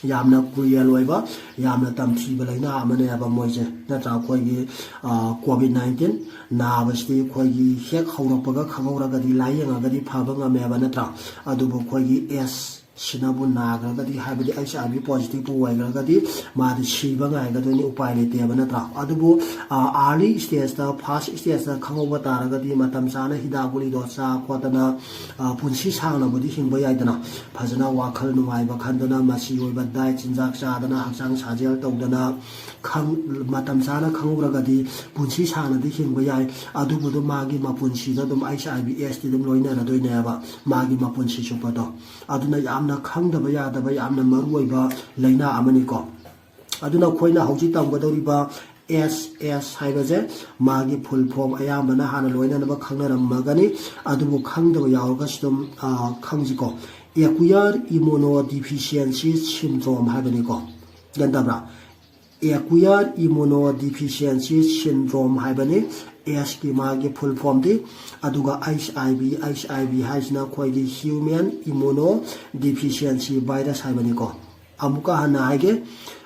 ꯌꯥꯝꯅ ꯀ꯭ꯔꯨꯌꯦꯜ ꯑꯣꯏꯕ, ꯌꯥꯝꯅ ꯇꯝꯊꯤꯕ ꯂꯥꯏꯅꯥ ꯑꯃꯅꯦꯕ ꯃꯣꯏꯁꯦ, ꯅꯠꯇ꯭ꯔꯥ? ꯑꯩꯈꯣꯏꯒꯤ, ꯑ, ꯀꯣꯚꯤꯗ ꯅꯥꯏꯟꯇꯤꯟ ꯅꯥꯕꯁꯤꯗꯤ ꯑꯩꯈꯣꯏꯒꯤ ꯍꯦꯛ ꯍꯧꯔꯛꯄꯒ ꯈꯪꯍꯧꯔꯒꯗꯤ ꯂꯥꯏꯌꯦꯡꯉꯒꯗꯤ ꯐꯕ ꯉꯝꯃꯦꯕ, ꯅꯠꯇ꯭ꯔꯥ? ꯑꯗꯨꯕꯨ ꯑꯩꯈꯣꯏꯒꯤ ꯑꯦꯁ ꯁꯤꯅꯕꯨ ꯅꯥꯈ꯭ꯔꯒꯗꯤ, ꯍꯥꯏꯕꯗꯤ ꯑꯩꯆ ꯑꯥꯏ ꯚꯤ ꯄꯣꯖꯤꯇꯤꯚꯄꯨ ꯑꯣꯏꯈ꯭ꯔꯒꯗꯤ, ꯃꯥꯗꯤ ꯁꯤꯕ ꯉꯥꯏꯒꯗꯣꯏꯅꯤ, ꯎꯄꯥꯏ ꯂꯩꯇꯦꯕ, ꯅꯠꯇ꯭ꯔꯥ? ꯑꯗꯨꯕꯨ, ꯑ, ꯑꯥꯔꯂꯤ ꯁ꯭ꯇꯦꯖꯇ, ꯐꯥꯔꯁ ꯁ꯭ꯇꯦꯖꯇ ꯈꯪꯍꯧꯕ ꯇꯥꯔꯒꯗꯤ ꯃꯇꯝ ꯆꯥꯅ ꯍꯤꯗꯥꯛ ꯒꯨꯂꯤꯗꯣ ꯆꯥ ꯈꯣꯠꯇꯅ, ꯑ, ꯄꯨꯟꯁꯤ ꯁꯥꯡꯅꯕꯨꯗꯤ ꯍꯤꯡꯕ ꯌꯥꯏꯗꯅ꯫ ꯐꯖꯅ ꯋꯥꯈꯜ ꯅꯨꯡꯉꯥꯏꯕ ꯈꯟꯗꯅ, ꯃꯆꯤ ꯑꯣꯏꯕ ꯗꯥꯏꯠ, ꯆꯤꯟꯖꯥꯛ ꯆꯥꯗꯅ, ꯍꯛꯆꯥꯡ ꯁꯥꯖꯦꯜ ꯇꯧꯗꯅ, ꯈꯪ-, ꯃꯇꯝ ꯆꯥꯅ ꯈꯪꯍꯧꯔꯒꯗꯤ ꯄꯨꯟꯁꯤ ꯁꯥꯡꯅꯗꯤ ꯍꯤꯡꯕ ꯌꯥꯏ꯫ ꯑꯗꯨꯕꯨ ꯑꯗꯨꯝ ꯃꯥꯒꯤ ꯃꯄꯨꯟꯁꯤꯗ ꯑꯗꯨꯝ ꯑꯩꯆ ꯑꯥꯏ ꯚꯤ ꯑꯦꯁꯇꯤ ꯑꯗꯨꯝ ꯂꯣꯏꯅꯔꯗꯣꯏꯅꯦꯕ, ꯃꯥꯒꯤ ꯃꯄꯨꯟꯁꯤ ꯆꯨꯞꯄꯗꯣ꯫ ꯑꯗꯨꯅ ꯌꯥꯝꯅ ꯈꯪꯗꯕ ꯌꯥꯗꯕ, ꯌꯥꯝꯅ ꯃꯔꯨꯑꯣꯏꯕ ꯂꯥꯏꯅꯥ ꯑꯃꯅꯤꯀꯣ꯫ ꯑꯗꯨꯅ ꯑꯩꯈꯣꯏꯅ ꯍꯧꯖꯤꯛ ꯇꯝꯒꯗꯧꯔꯤꯕ ꯑꯦꯁ ꯑꯦꯁ ꯍꯥꯏꯕꯁꯦ, ꯃꯥꯒꯤ ꯐꯨꯜ ꯐꯣꯝ ꯑꯌꯥꯝꯕꯅ ꯍꯥꯟꯅ ꯂꯣꯏꯅꯅꯕ ꯈꯪꯅꯔꯝꯃꯒꯅꯤ, ꯑꯗꯨꯕꯨ ꯈꯪꯗꯕ ꯌꯥꯎꯔꯒꯁꯨ ꯑꯗꯨꯝ, ꯑ, ꯈꯪꯁꯤꯀꯣ꯫ ꯑꯦꯀ꯭ꯋꯤꯌꯔ ꯏꯃꯨꯅꯣ ꯗꯤꯐꯤꯁꯤꯌꯦꯟꯁꯤ ꯁꯤꯟꯗ꯭ꯔꯣꯝ ꯍꯥꯏꯕꯅꯤꯀꯣ꯫ ꯒ꯭ꯌꯥꯟ ꯇꯥꯕ꯭ꯔꯥ? Acquired Immunodeficiency Syndrome ꯍꯥꯏꯕꯅꯤ ꯑꯦꯁꯀꯤ ꯃꯥꯒꯤ ꯐꯨꯜ ꯐꯣꯝꯗꯤ꯫ ꯑꯗꯨꯒ ꯑꯩꯆ ꯑꯥꯏ ꯚꯤ, ꯑꯩꯆ ꯑꯥꯏ ꯚꯤ ꯍꯥꯏꯁꯤꯅ ꯑꯩꯈꯣꯏꯒꯤ Human Immunodeficiency Virus ꯍꯥꯏꯕꯅꯤꯀꯣ꯫ ꯑꯃꯨꯛꯀ ꯍꯟꯅ ꯍꯥꯏꯒꯦ,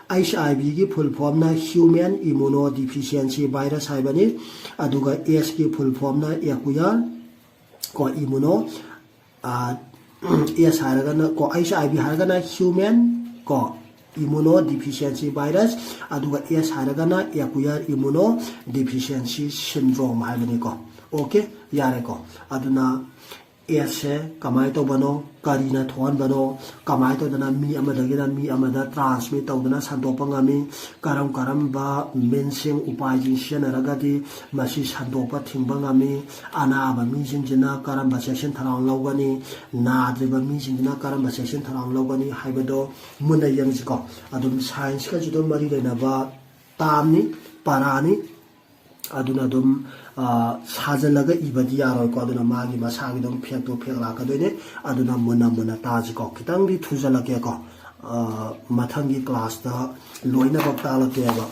ꯑꯩꯆ ꯑꯥꯏ ꯚꯤꯒꯤ ꯐꯨꯜ ꯐꯣꯝꯅ Human Immunodeficiency Virus ꯍꯥꯏꯕꯅꯤ꯫ ꯑꯗꯨꯒ ꯑꯦꯁꯀꯤ ꯐꯨꯜ ꯐꯣꯝꯅ Acquired ꯀꯣ, Immuno ꯑꯦꯁ ꯍꯥꯏꯔꯒꯅ ꯀꯣ, ꯑꯩꯆ ꯑꯥꯏ ꯚꯤ ꯍꯥꯏꯔꯒꯅ Human ꯀꯣ, Immunodeficiency Virus, ꯑꯗꯨꯒ ꯑꯦꯁ ꯍꯥꯏꯔꯒꯅ Acquired Immunodeficiency Syndrome ꯍꯥꯏꯕꯅꯤꯀꯣ꯫ ꯑꯣꯀꯦ, ꯌꯥꯔꯦꯀꯣ꯫ ꯑꯗꯨꯅ ꯑꯦꯁꯁꯦ ꯀꯃꯥꯏꯅ ꯇꯧꯕꯅꯣ, ꯀꯔꯤꯅ ꯊꯣꯛꯍꯟꯕꯅꯣ, ꯀꯃꯥꯏꯅ ꯇꯧꯗꯅ ꯃꯤ ꯑꯃꯗꯒꯤꯅ ꯃꯤ ꯑꯃꯗ ꯇ꯭ꯔꯥꯟꯁꯃꯤꯠ ꯇꯧꯗꯅ ꯁꯟꯗꯣꯛꯄ ꯉꯝꯃꯤ, ꯀꯔꯝ ꯀꯔꯝꯕ ꯃꯤꯟꯁꯤꯡ, ꯎꯄꯥꯏꯁꯤꯡ ꯁꯤꯖꯤꯟꯅꯔꯒꯗꯤ ꯃꯁꯤ ꯁꯟꯗꯣꯛꯄ ꯊꯤꯡꯕ ꯉꯝꯃꯤ, ꯑꯅꯥꯕ ꯃꯤꯁꯤꯡꯁꯤꯅ ꯀꯔꯝꯕ ꯆꯦꯛꯁꯤꯟ ꯊꯧꯔꯥꯡ ꯂꯧꯒꯅꯤ, ꯅꯥꯗ꯭ꯔꯤꯕ ꯃꯤꯁꯤꯡꯁꯤꯅ ꯀꯔꯝꯕ ꯆꯦꯛꯁꯤꯟ ꯊꯧꯔꯥꯡ ꯂꯧꯒꯅꯤ ꯍꯥꯏꯕꯗꯣ ꯃꯨꯟꯅ ꯌꯦꯡꯁꯤꯀꯣ꯫ ꯑꯗꯨꯝ ꯁꯥꯏꯟꯁꯀꯁꯨ ꯑꯗꯨꯝ ꯃꯔꯤ ꯂꯩꯅꯕ ꯇꯥꯝꯅꯤ, ꯄꯔꯥꯅꯤ꯫ ꯑꯗꯨꯅ ꯑꯗꯨꯝ ꯁꯥꯖꯜꯂꯒ ꯏꯕꯗꯤ ꯌꯥꯔꯣꯏꯀꯣ꯫ ꯑꯗꯨꯅ ꯃꯥꯒꯤ ꯃꯁꯥꯒꯤ ꯑꯗꯨꯝ ꯐꯦꯛꯇꯣ ꯐꯦꯛ ꯂꯥꯛꯀꯗꯣꯏꯅꯦ꯫ ꯑꯗꯨꯅ ꯃꯨꯟꯅ ꯃꯨꯟꯅ ꯇꯥꯁꯤꯀꯣ꯫ ꯈꯤꯇꯪꯗꯤ ꯊꯨꯖꯜꯂꯛꯀꯦꯀꯣ꯫ ꯃꯊꯪꯒꯤ ꯀ꯭ꯂꯥꯁꯇ ꯂꯣꯏꯅꯃꯛ ꯇꯥꯛꯂꯛꯀꯦꯕ꯫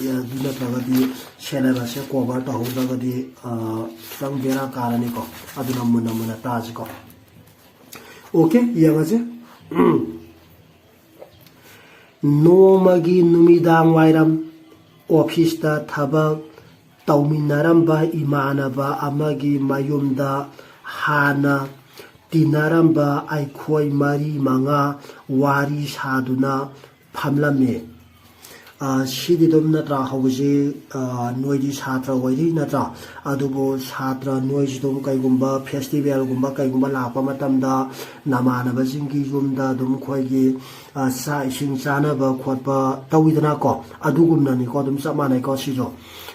ꯑꯗꯨ ꯅꯠꯇ꯭ꯔꯒꯗꯤ ꯁꯦꯂꯦꯕꯁꯁꯦ ꯀꯣꯚꯔ ꯇꯧꯍꯧꯗ꯭ꯔꯒꯗꯤ ꯈꯤꯇꯪ ꯕꯦꯔꯥ ꯀꯥꯔꯅꯤꯀꯣ꯫ ꯑꯗꯨꯅ ꯃꯨꯟꯅ ꯃꯨꯟꯅ ꯇꯥꯁꯤꯀꯣ꯫ ꯑꯣꯀꯦ, ꯌꯦꯡꯉꯁꯦ꯫ ꯅꯣꯡꯃꯒꯤ ꯅꯨꯃꯤꯗꯥꯡ ꯋꯥꯏꯔꯝ ꯑꯣꯐꯤꯁꯇ ꯊꯕꯛ ꯇꯧꯃꯤꯟꯅꯔꯝꯕ ꯏꯃꯥꯟꯅꯕ ꯑꯃꯒꯤ ꯃꯌꯨꯝꯗ ꯍꯥꯟꯅ ꯇꯤꯟꯅꯔꯝꯕ ꯑꯩꯈꯣꯏ ꯃꯔꯤ ꯃꯉꯥ ꯋꯥꯔꯤ ꯁꯥꯗꯨꯅ ꯐꯝꯂꯝꯃꯤ꯫ ꯁꯤꯗꯤ ꯑꯗꯨꯝ ꯅꯠꯇ꯭ꯔꯥ, ꯍꯧꯖꯤꯛ ꯅꯣꯏꯗꯤ ꯁꯥꯇ꯭ꯔ ꯑꯣꯏꯔꯤ ꯅꯠꯇ꯭ꯔꯥ? ꯑꯗꯨꯕꯨ ꯁꯥꯇ꯭ꯔ ꯅꯣꯏꯁꯨ ꯑꯗꯨꯝ ꯀꯩꯒꯨꯝꯕ ꯐꯦꯁꯇꯤꯚꯦꯜꯒꯨꯝꯕ ꯀꯩꯒꯨꯝꯕ ꯂꯥꯛꯄ ꯃꯇꯝꯗ ꯅꯃꯥꯟꯅꯕꯁꯤꯡꯒꯤ ꯌꯨꯝꯗ ꯑꯗꯨꯝ ꯑꯩꯈꯣꯏꯒꯤ ꯆꯥꯛ ꯏꯁꯤꯡ ꯆꯥꯅꯕ ꯈꯣꯠꯄ ꯇꯧꯋꯤꯗꯅꯀꯣ, ꯑꯗꯨꯒꯨꯝꯅꯅꯤꯀꯣ, ꯑꯗꯨꯝ ꯆꯞ ꯃꯥꯟꯅꯩꯀꯣ ꯁꯤꯁꯨ꯫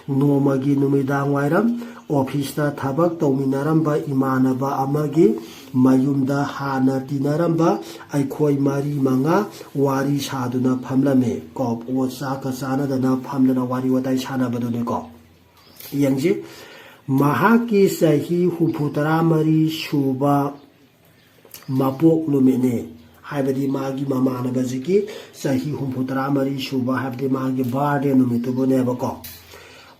ꯅꯣꯡꯃꯒꯤ ꯅꯨꯃꯤꯗꯥꯡ ꯋꯥꯏꯔꯝ ꯑꯣꯐꯤꯁꯇ ꯊꯕꯛ ꯇꯧꯃꯤꯟꯅꯔꯝꯕ ꯏꯃꯥꯟꯅꯕ ꯑꯃꯒꯤ ꯃꯌꯨꯝꯗ ꯍꯥꯟꯅ ꯇꯤꯟꯅꯔꯝꯕ ꯑꯩꯈꯣꯏ ꯃꯔꯤ ꯃꯉꯥ ꯋꯥꯔꯤ ꯁꯥꯗꯨꯅ ꯐꯝꯂꯝꯃꯤ꯫ ꯀꯣ, ꯑꯣ, ꯆꯥꯛꯀ ꯆꯥꯅꯗꯅ ꯐꯝꯗꯅ ꯋꯥꯔꯤ ꯋꯥꯇꯥꯏ ꯁꯥꯟꯅꯕꯗꯨꯅꯤꯀꯣ꯫ ꯌꯦꯡꯁꯤ, ꯃꯍꯥꯛꯀꯤ ꯆꯍꯤ ꯍꯨꯝꯐꯨ ꯇꯔꯥ ꯃꯔꯤ ꯁꯨꯕ ꯃꯄꯣꯛ ꯅꯨꯃꯤꯠꯅꯤ꯫ ꯍꯥꯏꯕꯗꯤ ꯃꯥꯒꯤ ꯃꯃꯥꯟꯅꯕꯁꯤꯒꯤ ꯆꯍꯤ ꯍꯨꯝꯐꯨ ꯇꯔꯥ ꯃꯔꯤ ꯁꯨꯕ, ꯍꯥꯏꯕꯗꯤ ꯃꯥꯒꯤ ꯕꯥꯔꯗꯦ ꯅꯨꯃꯤꯠꯇꯨꯕꯨꯅꯦꯕꯀꯣ꯫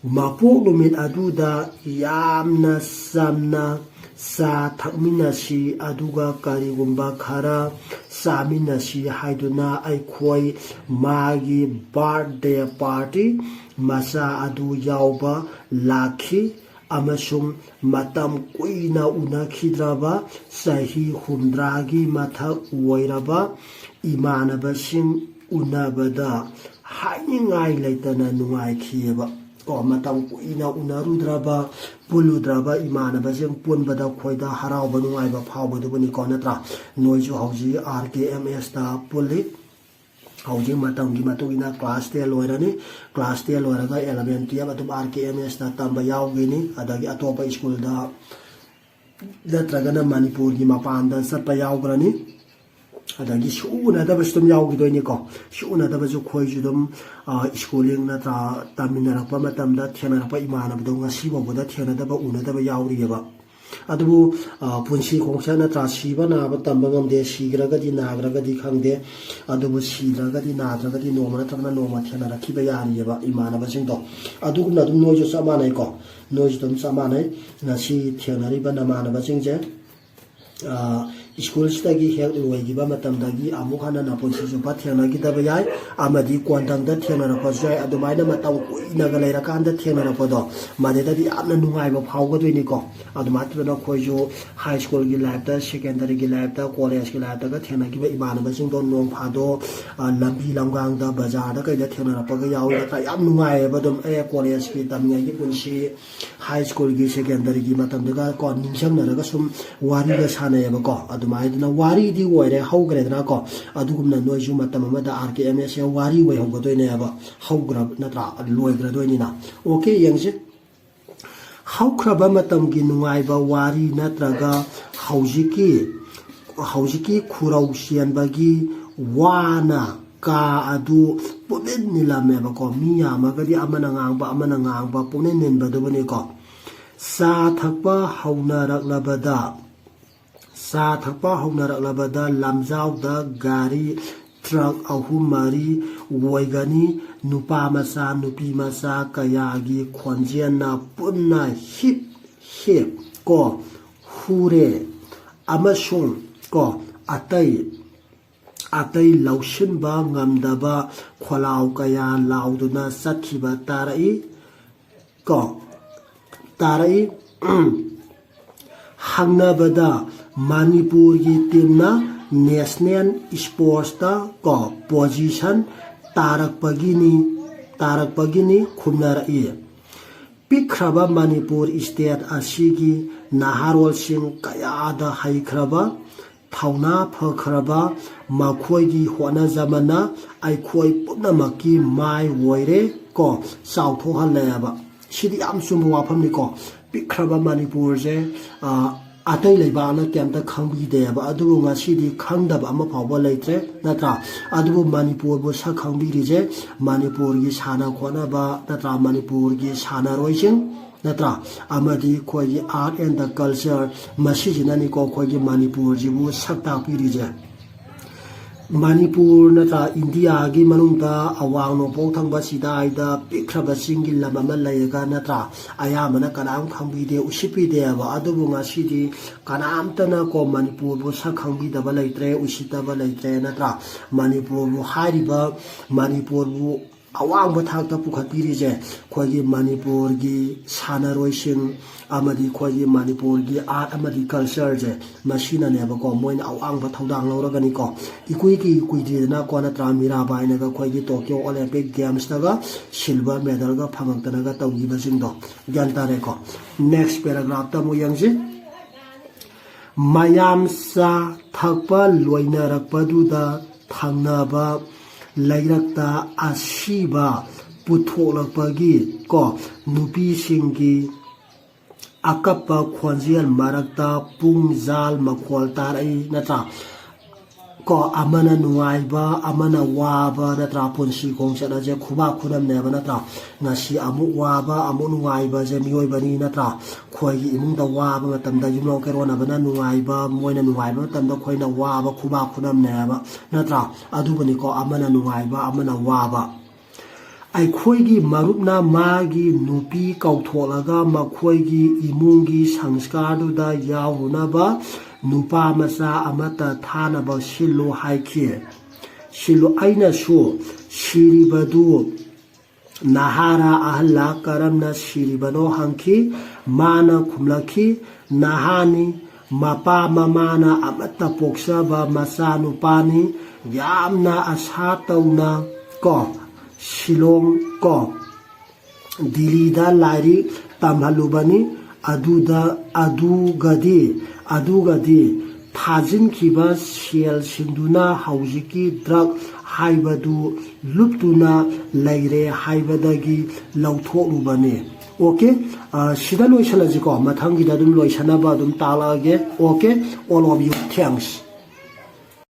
ꯃꯄꯣꯛ ꯅꯨꯃꯤꯠ ꯑꯗꯨꯗ ꯌꯥꯝꯅ ꯆꯝꯅ ꯆꯥ ꯊꯛꯃꯤꯟꯅꯁꯤ, ꯑꯗꯨꯒ ꯀꯔꯤꯒꯨꯝꯕ ꯈꯔ ꯆꯥꯃꯤꯟꯅꯁꯤ ꯍꯥꯏꯗꯨꯅ ꯑꯩꯈꯣꯏ ꯃꯥꯒꯤ ꯕꯥꯔꯗꯦ ꯄꯥꯔꯇꯤ ꯃꯆꯥ ꯑꯗꯨ ꯌꯥꯎꯕ ꯂꯥꯛꯈꯤ꯫ ꯑꯃꯁꯨꯡ ꯃꯇꯝ ꯀꯨꯏꯅ ꯎꯅꯈꯤꯗ꯭ꯔꯕ, ꯆꯍꯤ ꯍꯨꯝꯗ꯭ꯔꯥꯒꯤ ꯃꯊꯛ ꯑꯣꯏꯔꯕ ꯏꯃꯥꯟꯅꯕꯁꯤꯡ ꯎꯅꯕꯗ ꯍꯥꯏꯅꯤꯡꯉꯥꯏ ꯂꯩꯇꯅ ꯅꯨꯡꯉꯥꯏꯈꯤꯑꯕ꯫ ꯀꯣ, ꯃꯇꯝ ꯀꯨꯏꯅ ꯎꯅꯔꯨꯗ꯭ꯔꯕ, ꯄꯨꯜꯂꯨꯗ꯭ꯔꯕ ꯏꯃꯥꯟꯅꯕꯁꯤꯡ ꯄꯨꯟꯕꯗ ꯑꯩꯈꯣꯏꯗ ꯍꯔꯥꯎꯕ ꯅꯨꯡꯉꯥꯏꯕ ꯐꯥꯎꯕꯗꯨꯕꯨꯅꯤꯀꯣ, ꯅꯠꯇ꯭ꯔꯥ? ꯅꯣꯏꯁꯨ ꯍꯧꯖꯤꯛ ꯑꯥꯔ ꯀꯦ ꯑꯦꯝ ꯑꯦꯁꯇ ꯄꯨꯜꯂꯤ꯫ ꯍꯧꯖꯤꯛ ꯃꯇꯝꯒꯤ ꯃꯇꯨꯡ ꯏꯟꯅ ꯀ꯭ꯂꯥꯁ ꯇꯦꯟ ꯂꯣꯏꯔꯅꯤ꯫ ꯀ꯭ꯂꯥꯁ ꯇꯦꯟ ꯂꯣꯏꯔꯒ ꯑꯦꯂꯚꯦꯟ ꯇꯨꯌꯦꯜꯞ ꯑꯗꯨꯝ ꯑꯥꯔ ꯀꯦ ꯑꯦꯝ ꯑꯦꯁꯇ ꯇꯝꯕ ꯌꯥꯎꯒꯅꯤ, ꯑꯗꯒꯤ ꯑꯇꯣꯞꯄ ꯁ꯭ꯀꯨꯜꯗ ꯅꯠꯇ꯭ꯔꯒꯅ ꯃꯅꯤꯄꯨꯔꯒꯤ ꯃꯄꯥꯟꯗ ꯆꯠꯄ ꯌꯥꯎꯈ꯭ꯔꯅꯤ꯫ ꯑꯗꯒꯤ ꯁꯨ ꯎꯅꯗꯕꯁꯨ ꯑꯗꯨꯝ ꯌꯥꯎꯈꯤꯗꯣꯏꯅꯤꯀꯣ꯫ ꯁꯨ ꯎꯅꯗꯕꯁꯨ ꯑꯩꯈꯣꯏꯁꯨ ꯑꯗꯨꯝ, ꯑ, ꯁ꯭ꯀꯨꯂꯤꯡ ꯅꯠꯇ꯭ꯔꯥ ꯇꯝꯃꯤꯟꯅꯔꯛꯄ ꯃꯇꯝꯗ ꯊꯦꯡꯅꯔꯛꯄ ꯏꯃꯥꯟꯅꯕꯗꯣ ꯉꯁꯤ ꯐꯥꯎꯕꯗ ꯊꯦꯡꯅꯗꯕ, ꯎꯅꯗꯕ ꯌꯥꯎꯔꯤꯑꯕ꯫ ꯑꯗꯨꯕꯨ, ꯑ, ꯄꯨꯟꯁꯤ ꯈꯣꯡꯆꯠ ꯅꯠꯇ꯭ꯔꯥ, ꯁꯤꯕ ꯅꯥꯕ ꯇꯝꯕ ꯉꯝꯗꯦ, ꯁꯤꯈ꯭ꯔꯒꯗꯤ ꯅꯥꯈ꯭ꯔꯒꯗꯤ ꯈꯪꯗꯦ, ꯑꯗꯨꯕꯨ ꯁꯤꯗ꯭ꯔꯒꯗꯤ ꯅꯥꯗ꯭ꯔꯒꯗꯤ ꯅꯣꯡꯃ ꯅꯠꯇ꯭ꯔꯒꯅ ꯅꯣꯡꯃ ꯊꯦꯡꯅꯔꯛꯈꯤꯕ ꯌꯥꯔꯤꯑꯕ ꯏꯃꯥꯟꯅꯕꯁꯤꯡꯗꯣ꯫ ꯑꯗꯨꯒꯨꯝꯅ ꯑꯗꯨꯝ ꯅꯣꯏꯁꯨ ꯆꯞ ꯃꯥꯟꯅꯩꯀꯣ, ꯅꯣꯏꯁꯨ ꯑꯗꯨꯝ ꯆꯞ ꯃꯥꯟꯅꯩ꯫ ꯉꯁꯤ ꯊꯦꯡꯅꯔꯤꯕ ꯅꯃꯥꯟꯅꯕꯁꯤꯡꯁꯦ, ꯑ, ꯁ꯭ꯀꯨꯜꯁꯤꯗꯒꯤ ꯍꯦꯛ ꯂꯣꯏꯈꯤꯕ ꯃꯇꯝꯗꯒꯤ ꯑꯃꯨꯛ ꯍꯟꯅ ꯅꯄꯨꯟꯁꯤ ꯆꯨꯞꯄ ꯊꯦꯡꯅꯈꯤꯗꯕ ꯌꯥꯏ, ꯑꯃꯗꯤ ꯀꯣꯟꯊꯪꯗ ꯊꯦꯡꯅꯔꯛꯄꯁꯨ ꯌꯥꯏ꯫ ꯑꯗꯨꯃꯥꯏꯅ ꯃꯇꯝ ꯀꯨꯏꯅꯒ ꯂꯩꯔꯀꯥꯟꯗ ꯊꯦꯡꯅꯔꯛꯄꯗꯣ, ꯃꯗꯨꯗꯗꯤ ꯌꯥꯝꯅ ꯅꯨꯡꯉꯥꯏꯕ ꯐꯥꯎꯒꯗꯣꯏꯅꯤꯀꯣ꯫ ꯑꯗꯨꯃꯥꯏꯅ ꯇꯧꯗꯅ ꯑꯩꯈꯣꯏꯁꯨ ꯍꯥꯏ ꯁ꯭ꯀꯨꯜꯒꯤ ꯂꯥꯏꯐꯇ, ꯁꯦꯀꯦꯟꯗꯔꯤꯒꯤ ꯂꯥꯏꯐꯇ, ꯀꯣꯂꯦꯖꯀꯤ ꯂꯥꯏꯐꯇꯒ ꯊꯦꯡꯅꯈꯤꯕ ꯏꯃꯥꯟꯅꯕꯁꯤꯡꯗꯣ ꯅꯣꯡ ꯐꯥꯗꯣꯛ, ꯑ, ꯂꯝꯕꯤ ꯂꯝꯒꯥꯡꯗ, ꯕꯖꯥꯔꯗ ꯀꯩꯗ ꯊꯦꯡꯅꯔꯛꯄꯒ ꯌꯥꯎꯏ ꯅꯠꯇ꯭ꯔꯥ? ꯌꯥꯝ ꯅꯨꯡꯉꯥꯏꯌꯦꯕ ꯑꯗꯨꯝ, ꯑꯦ, ꯀꯣꯂꯦꯖꯀꯤ ꯇꯝꯂꯤꯉꯩꯒꯤ ꯄꯨꯟꯁꯤ, ꯍꯥꯏ ꯁ꯭ꯀꯨꯜꯒꯤ, ꯁꯦꯀꯦꯟꯗꯔꯤꯒꯤ ꯃꯇꯝꯗꯨꯒ ꯀꯣ, ꯅꯤꯡꯁꯤꯡꯅꯔꯒ ꯁꯨꯝ ꯋꯥꯔꯤꯒ ꯁꯥꯟꯅꯩꯌꯦꯕꯀꯣ꯫ ꯑꯗꯨꯃꯥꯏꯅ ꯋꯥꯔꯤꯗꯤ ꯑꯣꯏꯔꯦ, ꯍꯧꯈ꯭ꯔꯦꯗꯅꯀꯣ꯫ ꯑꯗꯨꯒꯨꯝꯅ ꯅꯣꯏꯁꯨ ꯃꯇꯝ ꯑꯃꯗ ꯑꯥꯔ ꯀꯦ ꯑꯦꯝ ꯑꯦꯁꯁꯦ ꯋꯥꯔꯤ ꯑꯣꯏꯍꯧꯒꯗꯣꯏꯅꯦꯕ, ꯍꯧꯈ꯭ꯔ ꯅꯠꯇ꯭ꯔꯥ, ꯂꯣꯏꯈ꯭ꯔꯗꯣꯏꯅꯤꯅ꯫ ꯑꯣꯀꯦ, ꯌꯦꯡꯁꯤ꯫ ꯍꯧꯈ꯭ꯔꯕ ꯃꯇꯝꯒꯤ ꯅꯨꯡꯉꯥꯏꯕ ꯋꯥꯔꯤ ꯅꯠꯇ꯭ꯔꯒ ꯍꯧꯖꯤꯛꯀꯤ, ꯍꯧꯖꯤꯛꯀꯤ ꯈꯨꯔꯧ ꯆꯦꯟꯕꯒꯤ ꯋꯥꯅ ꯀꯥ ꯑꯗꯨ ꯄꯨꯝꯅꯤꯜ ꯅꯤꯜꯂꯝꯃꯦꯕꯀꯣ꯫ ꯃꯤ ꯌꯥꯝꯃꯒꯗꯤ ꯑꯃꯅ ꯉꯥꯡꯕ, ꯑꯃꯅ ꯉꯥꯡꯕ, ꯄꯨꯝꯅꯤꯜ ꯅꯤꯟꯕꯗꯨꯕꯨꯅꯤꯀꯣ꯫ ꯆꯥ ꯊꯛꯄ ꯍꯧꯅꯔꯛꯂꯕꯗ, ꯆꯥ ꯊꯛꯄ ꯍꯧꯅꯔꯛꯂꯕꯗ ꯂꯝꯖꯥꯎꯗ ꯒꯥꯔꯤ ꯇ꯭ꯔꯛ ꯑꯍꯨꯝ ꯃꯔꯤ ꯑꯣꯏꯒꯅꯤ꯫ ꯅꯨꯄꯥ ꯃꯆꯥ, ꯅꯨꯄꯤ ꯃꯆꯥ ꯀꯌꯥꯒꯤ ꯈꯣꯟꯖꯦꯜꯅ ꯄꯨꯟꯅ ꯍꯤꯞ ꯍꯤꯞ ꯀꯣ ꯍꯨꯔꯦ ꯑꯃꯁꯨꯡ ꯀꯣ ꯑꯇꯩ ꯑꯇꯩ ꯂꯧꯁꯤꯟꯕ ꯉꯝꯗꯕ ꯈꯣꯜꯂꯥꯎ ꯀꯌꯥ ꯂꯥꯎꯗꯨꯅ ꯆꯠꯈꯤꯕ ꯇꯥꯔꯛꯏ ꯀꯣ ꯇꯥꯔꯛꯏ꯫ ꯍꯪꯅꯕꯗ ꯃꯅꯤꯄꯨꯔꯒꯤ ꯇꯤꯝꯅ ꯅꯦꯁꯅꯦꯜ ꯏꯁꯄꯣꯔꯠꯁꯇ ꯀꯣ ꯄꯣꯖꯤꯁꯟ ꯇꯥꯔꯛꯄꯒꯤꯅꯤ ꯇꯥꯔꯛꯄꯒꯤꯅꯤ ꯈꯨꯝꯅꯔꯛꯏ꯫ ꯄꯤꯛꯈ꯭ꯔꯕ ꯃꯅꯤꯄꯨꯔ ꯏꯁꯇꯦꯠ ꯑꯁꯤꯒꯤ ꯅꯍꯥꯔꯣꯜꯁꯤꯡ ꯀꯌꯥꯗ ꯍꯩꯈ꯭ꯔꯕ, ꯊꯧꯅꯥ ꯐꯈ꯭ꯔꯕ ꯃꯈꯣꯏꯒꯤ ꯍꯣꯠꯅꯖꯃꯟꯅ ꯑꯩꯈꯣꯏ ꯄꯨꯝꯅꯃꯛꯀꯤ ꯃꯥꯏ ꯑꯣꯏꯔꯦ ꯀꯣ ꯆꯥꯎꯊꯣꯛꯍꯜꯂꯦꯕ꯫ ꯁꯤꯗꯤ ꯌꯥꯝ ꯆꯨꯝꯕ ꯋꯥꯐꯝꯅꯤꯀꯣ꯫ ꯄꯤꯛꯈ꯭ꯔꯕ ꯃꯅꯤꯄꯨꯔꯁꯦ, ꯑ, ꯑꯇꯩ ꯂꯩꯕꯥꯛꯅ ꯀꯩꯝꯇ ꯈꯪꯕꯤꯗꯦꯕ꯫ ꯑꯗꯨꯕꯨ ꯉꯁꯤꯗꯤ ꯈꯪꯗꯕ ꯑꯃ ꯐꯥꯎꯕ ꯂꯩꯇ꯭ꯔꯦ, ꯅꯠꯇ꯭ꯔꯥ? ꯑꯗꯨꯕꯨ ꯃꯅꯤꯄꯨꯔꯕꯨ ꯁꯛ ꯈꯪꯕꯤꯔꯤꯁꯦ ꯃꯅꯤꯄꯨꯔꯒꯤ ꯁꯥꯟꯅ ꯈꯣꯠꯅꯕ, ꯅꯠꯇ꯭ꯔꯥ? ꯃꯅꯤꯄꯨꯔꯒꯤ ꯁꯥꯟꯅꯔꯣꯏꯁꯤꯡ, ꯅꯠꯇ꯭ꯔꯥ? ꯑꯃꯗꯤ ꯑꯩꯈꯣꯏꯒꯤ art and the culture, ꯃꯁꯤꯁꯤꯅꯅꯤꯀꯣ ꯑꯩꯈꯣꯏꯒꯤ ꯃꯅꯤꯄꯨꯔꯁꯤꯕꯨ ꯁꯛ ꯇꯥꯛꯄꯤꯔꯤꯁꯦ꯫ ꯃꯅꯤꯄꯨꯔ ꯅꯠꯇ꯭ꯔꯥ ꯏꯟꯗꯤꯌꯥꯒꯤ ꯃꯅꯨꯡꯗ ꯑꯋꯥꯡ ꯅꯣꯡꯄꯣꯛ ꯊꯪꯕ ꯁꯤꯗꯥꯏꯗ ꯄꯤꯛꯈ꯭ꯔꯕ ꯆꯤꯡꯒꯤ ꯂꯝ ꯑꯃ ꯂꯩꯔꯒ, ꯅꯠꯇ꯭ꯔꯥ, ꯑꯌꯥꯝꯕꯅ ꯀꯅꯥꯝ ꯈꯪꯕꯤꯗꯦ, ꯎꯁꯤꯠꯄꯤꯗꯦꯕ꯫ ꯑꯗꯨꯕꯨ ꯉꯁꯤꯗꯤ ꯀꯅꯥꯝꯇꯅ ꯀꯣ ꯃꯅꯤꯄꯨꯔꯕꯨ ꯁꯛ ꯈꯪꯕꯤꯗꯕ ꯂꯩꯇ꯭ꯔꯦ, ꯎꯁꯤꯠꯇꯕ ꯂꯩꯇ꯭ꯔꯦ, ꯅꯠꯇ꯭ꯔꯥ? ꯃꯅꯤꯄꯨꯔꯕꯨ ꯍꯥꯏꯔꯤꯕ, ꯃꯅꯤꯄꯨꯔꯕꯨ ꯑꯋꯥꯡꯕ ꯊꯥꯛꯇ ꯄꯨꯈꯠꯄꯤꯔꯤꯁꯦ ꯑꯩꯈꯣꯏꯒꯤ ꯃꯅꯤꯄꯨꯔꯒꯤ ꯁꯥꯟꯅꯔꯣꯏꯁꯤꯡ ꯑꯃꯗꯤ ꯑꯩꯈꯣꯏꯒꯤ ꯃꯅꯤꯄꯨꯔꯒꯤ art ꯑꯃꯗꯤ cultureꯁꯦ, ꯃꯁꯤꯅꯅꯦꯕꯀꯣ꯫ ꯃꯣꯏꯅ ꯑꯋꯥꯡꯕ ꯊꯧꯗꯥꯡ ꯂꯧꯔꯒꯅꯤꯀꯣ꯫ ꯏꯀꯨꯏ ꯀꯨꯏ ꯀꯨꯏꯗ꯭ꯔꯤꯗꯅꯀꯣ, ꯅꯠꯇ꯭ꯔꯥ, ꯃꯤꯔꯥꯕꯥꯏꯅꯒ ꯑꯩꯈꯣꯏꯒꯤ Tokyo Olympic Gamesꯇꯒ silver medalꯒ ꯐꯪꯉꯛꯇꯅꯒ ꯇꯧꯈꯤꯕꯁꯤꯡꯗꯣ꯫ ꯒ꯭ꯌꯥꯟ ꯇꯥꯔꯦꯀꯣ? Next paragraphꯇ ꯑꯃꯨꯛ ꯌꯦꯡꯁꯤ꯫ ꯃꯌꯥꯝ ꯆꯥ ꯊꯛꯄ ꯂꯣꯏꯅꯔꯛꯄꯗꯨꯗ ꯊꯪꯅꯕ ꯂꯩꯔꯛꯇ ꯑꯁꯤꯕ ꯄꯨꯊꯣꯛꯂꯛꯄꯒꯤ ꯀꯣ ꯅꯨꯄꯤꯁꯤꯡꯒꯤ ꯑꯀꯞꯄ ꯈꯣꯟꯖꯦꯜ ꯃꯔꯛꯇ ꯄꯨꯡ ꯖꯥꯜ ꯃꯈꯣꯜ ꯇꯥꯔꯛꯏ, ꯅꯠꯇ꯭ꯔꯥ? ꯀꯣ, ꯑꯃꯅ ꯅꯨꯡꯉꯥꯏꯕ, ꯑꯃꯅ ꯋꯥꯕ, ꯅꯠꯇ꯭ꯔꯥ? ꯄꯨꯟꯁꯤ ꯈꯣꯡꯆꯠ ꯑꯁꯦ ꯈꯨꯕꯥꯛ ꯈꯨꯅꯝꯅꯦꯕ, ꯅꯠꯇ꯭ꯔꯥ? ꯉꯁꯤ ꯑꯃꯨꯛ ꯋꯥꯕ, ꯑꯃꯨꯛ ꯅꯨꯡꯉꯥꯏꯕꯁꯦ ꯃꯤꯑꯣꯏꯕꯅꯤ, ꯅꯠꯇ꯭ꯔꯥ? ꯑꯩꯈꯣꯏꯒꯤ ꯏꯃꯨꯡꯗ ꯋꯥꯕ ꯃꯇꯝꯗ ꯌꯨꯝꯂꯣꯟ ꯀꯩꯔꯣꯟꯅꯕꯅ ꯅꯨꯡꯉꯥꯏꯕ, ꯃꯣꯏꯅ ꯅꯨꯡꯉꯥꯏꯕ ꯃꯇꯝꯗ ꯑꯩꯈꯣꯏꯅ ꯋꯥꯕ, ꯈꯨꯕꯥꯛ ꯈꯨꯅꯝꯅꯦꯕ, ꯅꯠꯇ꯭ꯔꯥ? ꯑꯗꯨꯕꯨꯅꯤꯀꯣ, ꯑꯃꯅ ꯅꯨꯡꯉꯥꯏꯕ, ꯑꯃꯅ ꯋꯥꯕ꯫ ꯑꯩꯈꯣꯏꯒꯤ ꯃꯔꯨꯞꯅ ꯃꯥꯒꯤ ꯅꯨꯄꯤ ꯀꯧꯊꯣꯛꯂꯒ ꯃꯈꯣꯏꯒꯤ ꯏꯃꯨꯡꯒꯤ ꯁꯪꯁꯀꯥꯔꯗꯨꯗ ꯌꯥꯎꯔꯨꯅꯕ ꯅꯨꯄꯥ ꯃꯆꯥ ꯑꯃꯠꯇ ꯊꯥꯅꯕ ꯁꯤꯜꯂꯨ ꯍꯥꯏꯈꯤ꯫ ꯁꯤꯜꯂꯨ, ꯑꯩꯅꯁꯨ, "ꯁꯤꯔꯤꯕꯗꯨ ꯅꯍꯥꯔꯥ ꯑꯍꯜꯂꯥ, ꯀꯔꯝꯅ ꯁꯤꯔꯤꯕꯅꯣ?" ꯍꯪꯈꯤ꯫ ꯃꯥꯅ ꯈꯨꯝꯂꯛꯈꯤ, "ꯅꯍꯥꯅꯤ, ꯃꯄꯥ ꯃꯃꯥꯅ ꯑꯃꯠꯇ ꯄꯣꯛꯆꯕ ꯃꯆꯥꯅꯨꯄꯥꯅꯤ, ꯌꯥꯝꯅ ꯑꯁꯥ ꯇꯧꯅ ꯀꯣ, ꯁꯤꯂꯣꯡ ꯀꯣ, ꯗꯤꯜꯂꯤꯗ ꯂꯥꯏꯔꯤꯛ ꯇꯝꯍꯜꯂꯨꯕꯅꯤ꯫ ꯑꯗꯨꯗ, ꯑꯗꯨꯒꯗꯤ, ꯑꯗꯨꯒꯗꯤ ꯊꯥꯖꯤꯟꯈꯤꯕ ꯁꯦꯜꯁꯤꯡꯗꯨꯅ ꯍꯧꯖꯤꯛꯀꯤ ꯗ꯭ꯔꯒ ꯍꯥꯏꯕꯗꯨ ꯂꯨꯞꯇꯨꯅ ꯂꯩꯔꯦ ꯍꯥꯏꯕꯗꯒꯤ ꯂꯧꯊꯣꯛꯂꯨꯕꯅꯤ"꯫ ꯑꯣꯀꯦ, ꯑ, ꯁꯤꯗ ꯂꯣꯏꯁꯤꯜꯂꯁꯤꯀꯣ, ꯃꯊꯪꯒꯤꯗ ꯑꯗꯨꯝ ꯂꯣꯏꯁꯟꯅꯕ ꯑꯗꯨꯝ ꯇꯥꯛꯂꯛꯑꯒꯦ꯫ Okay, all of you, thanks꯫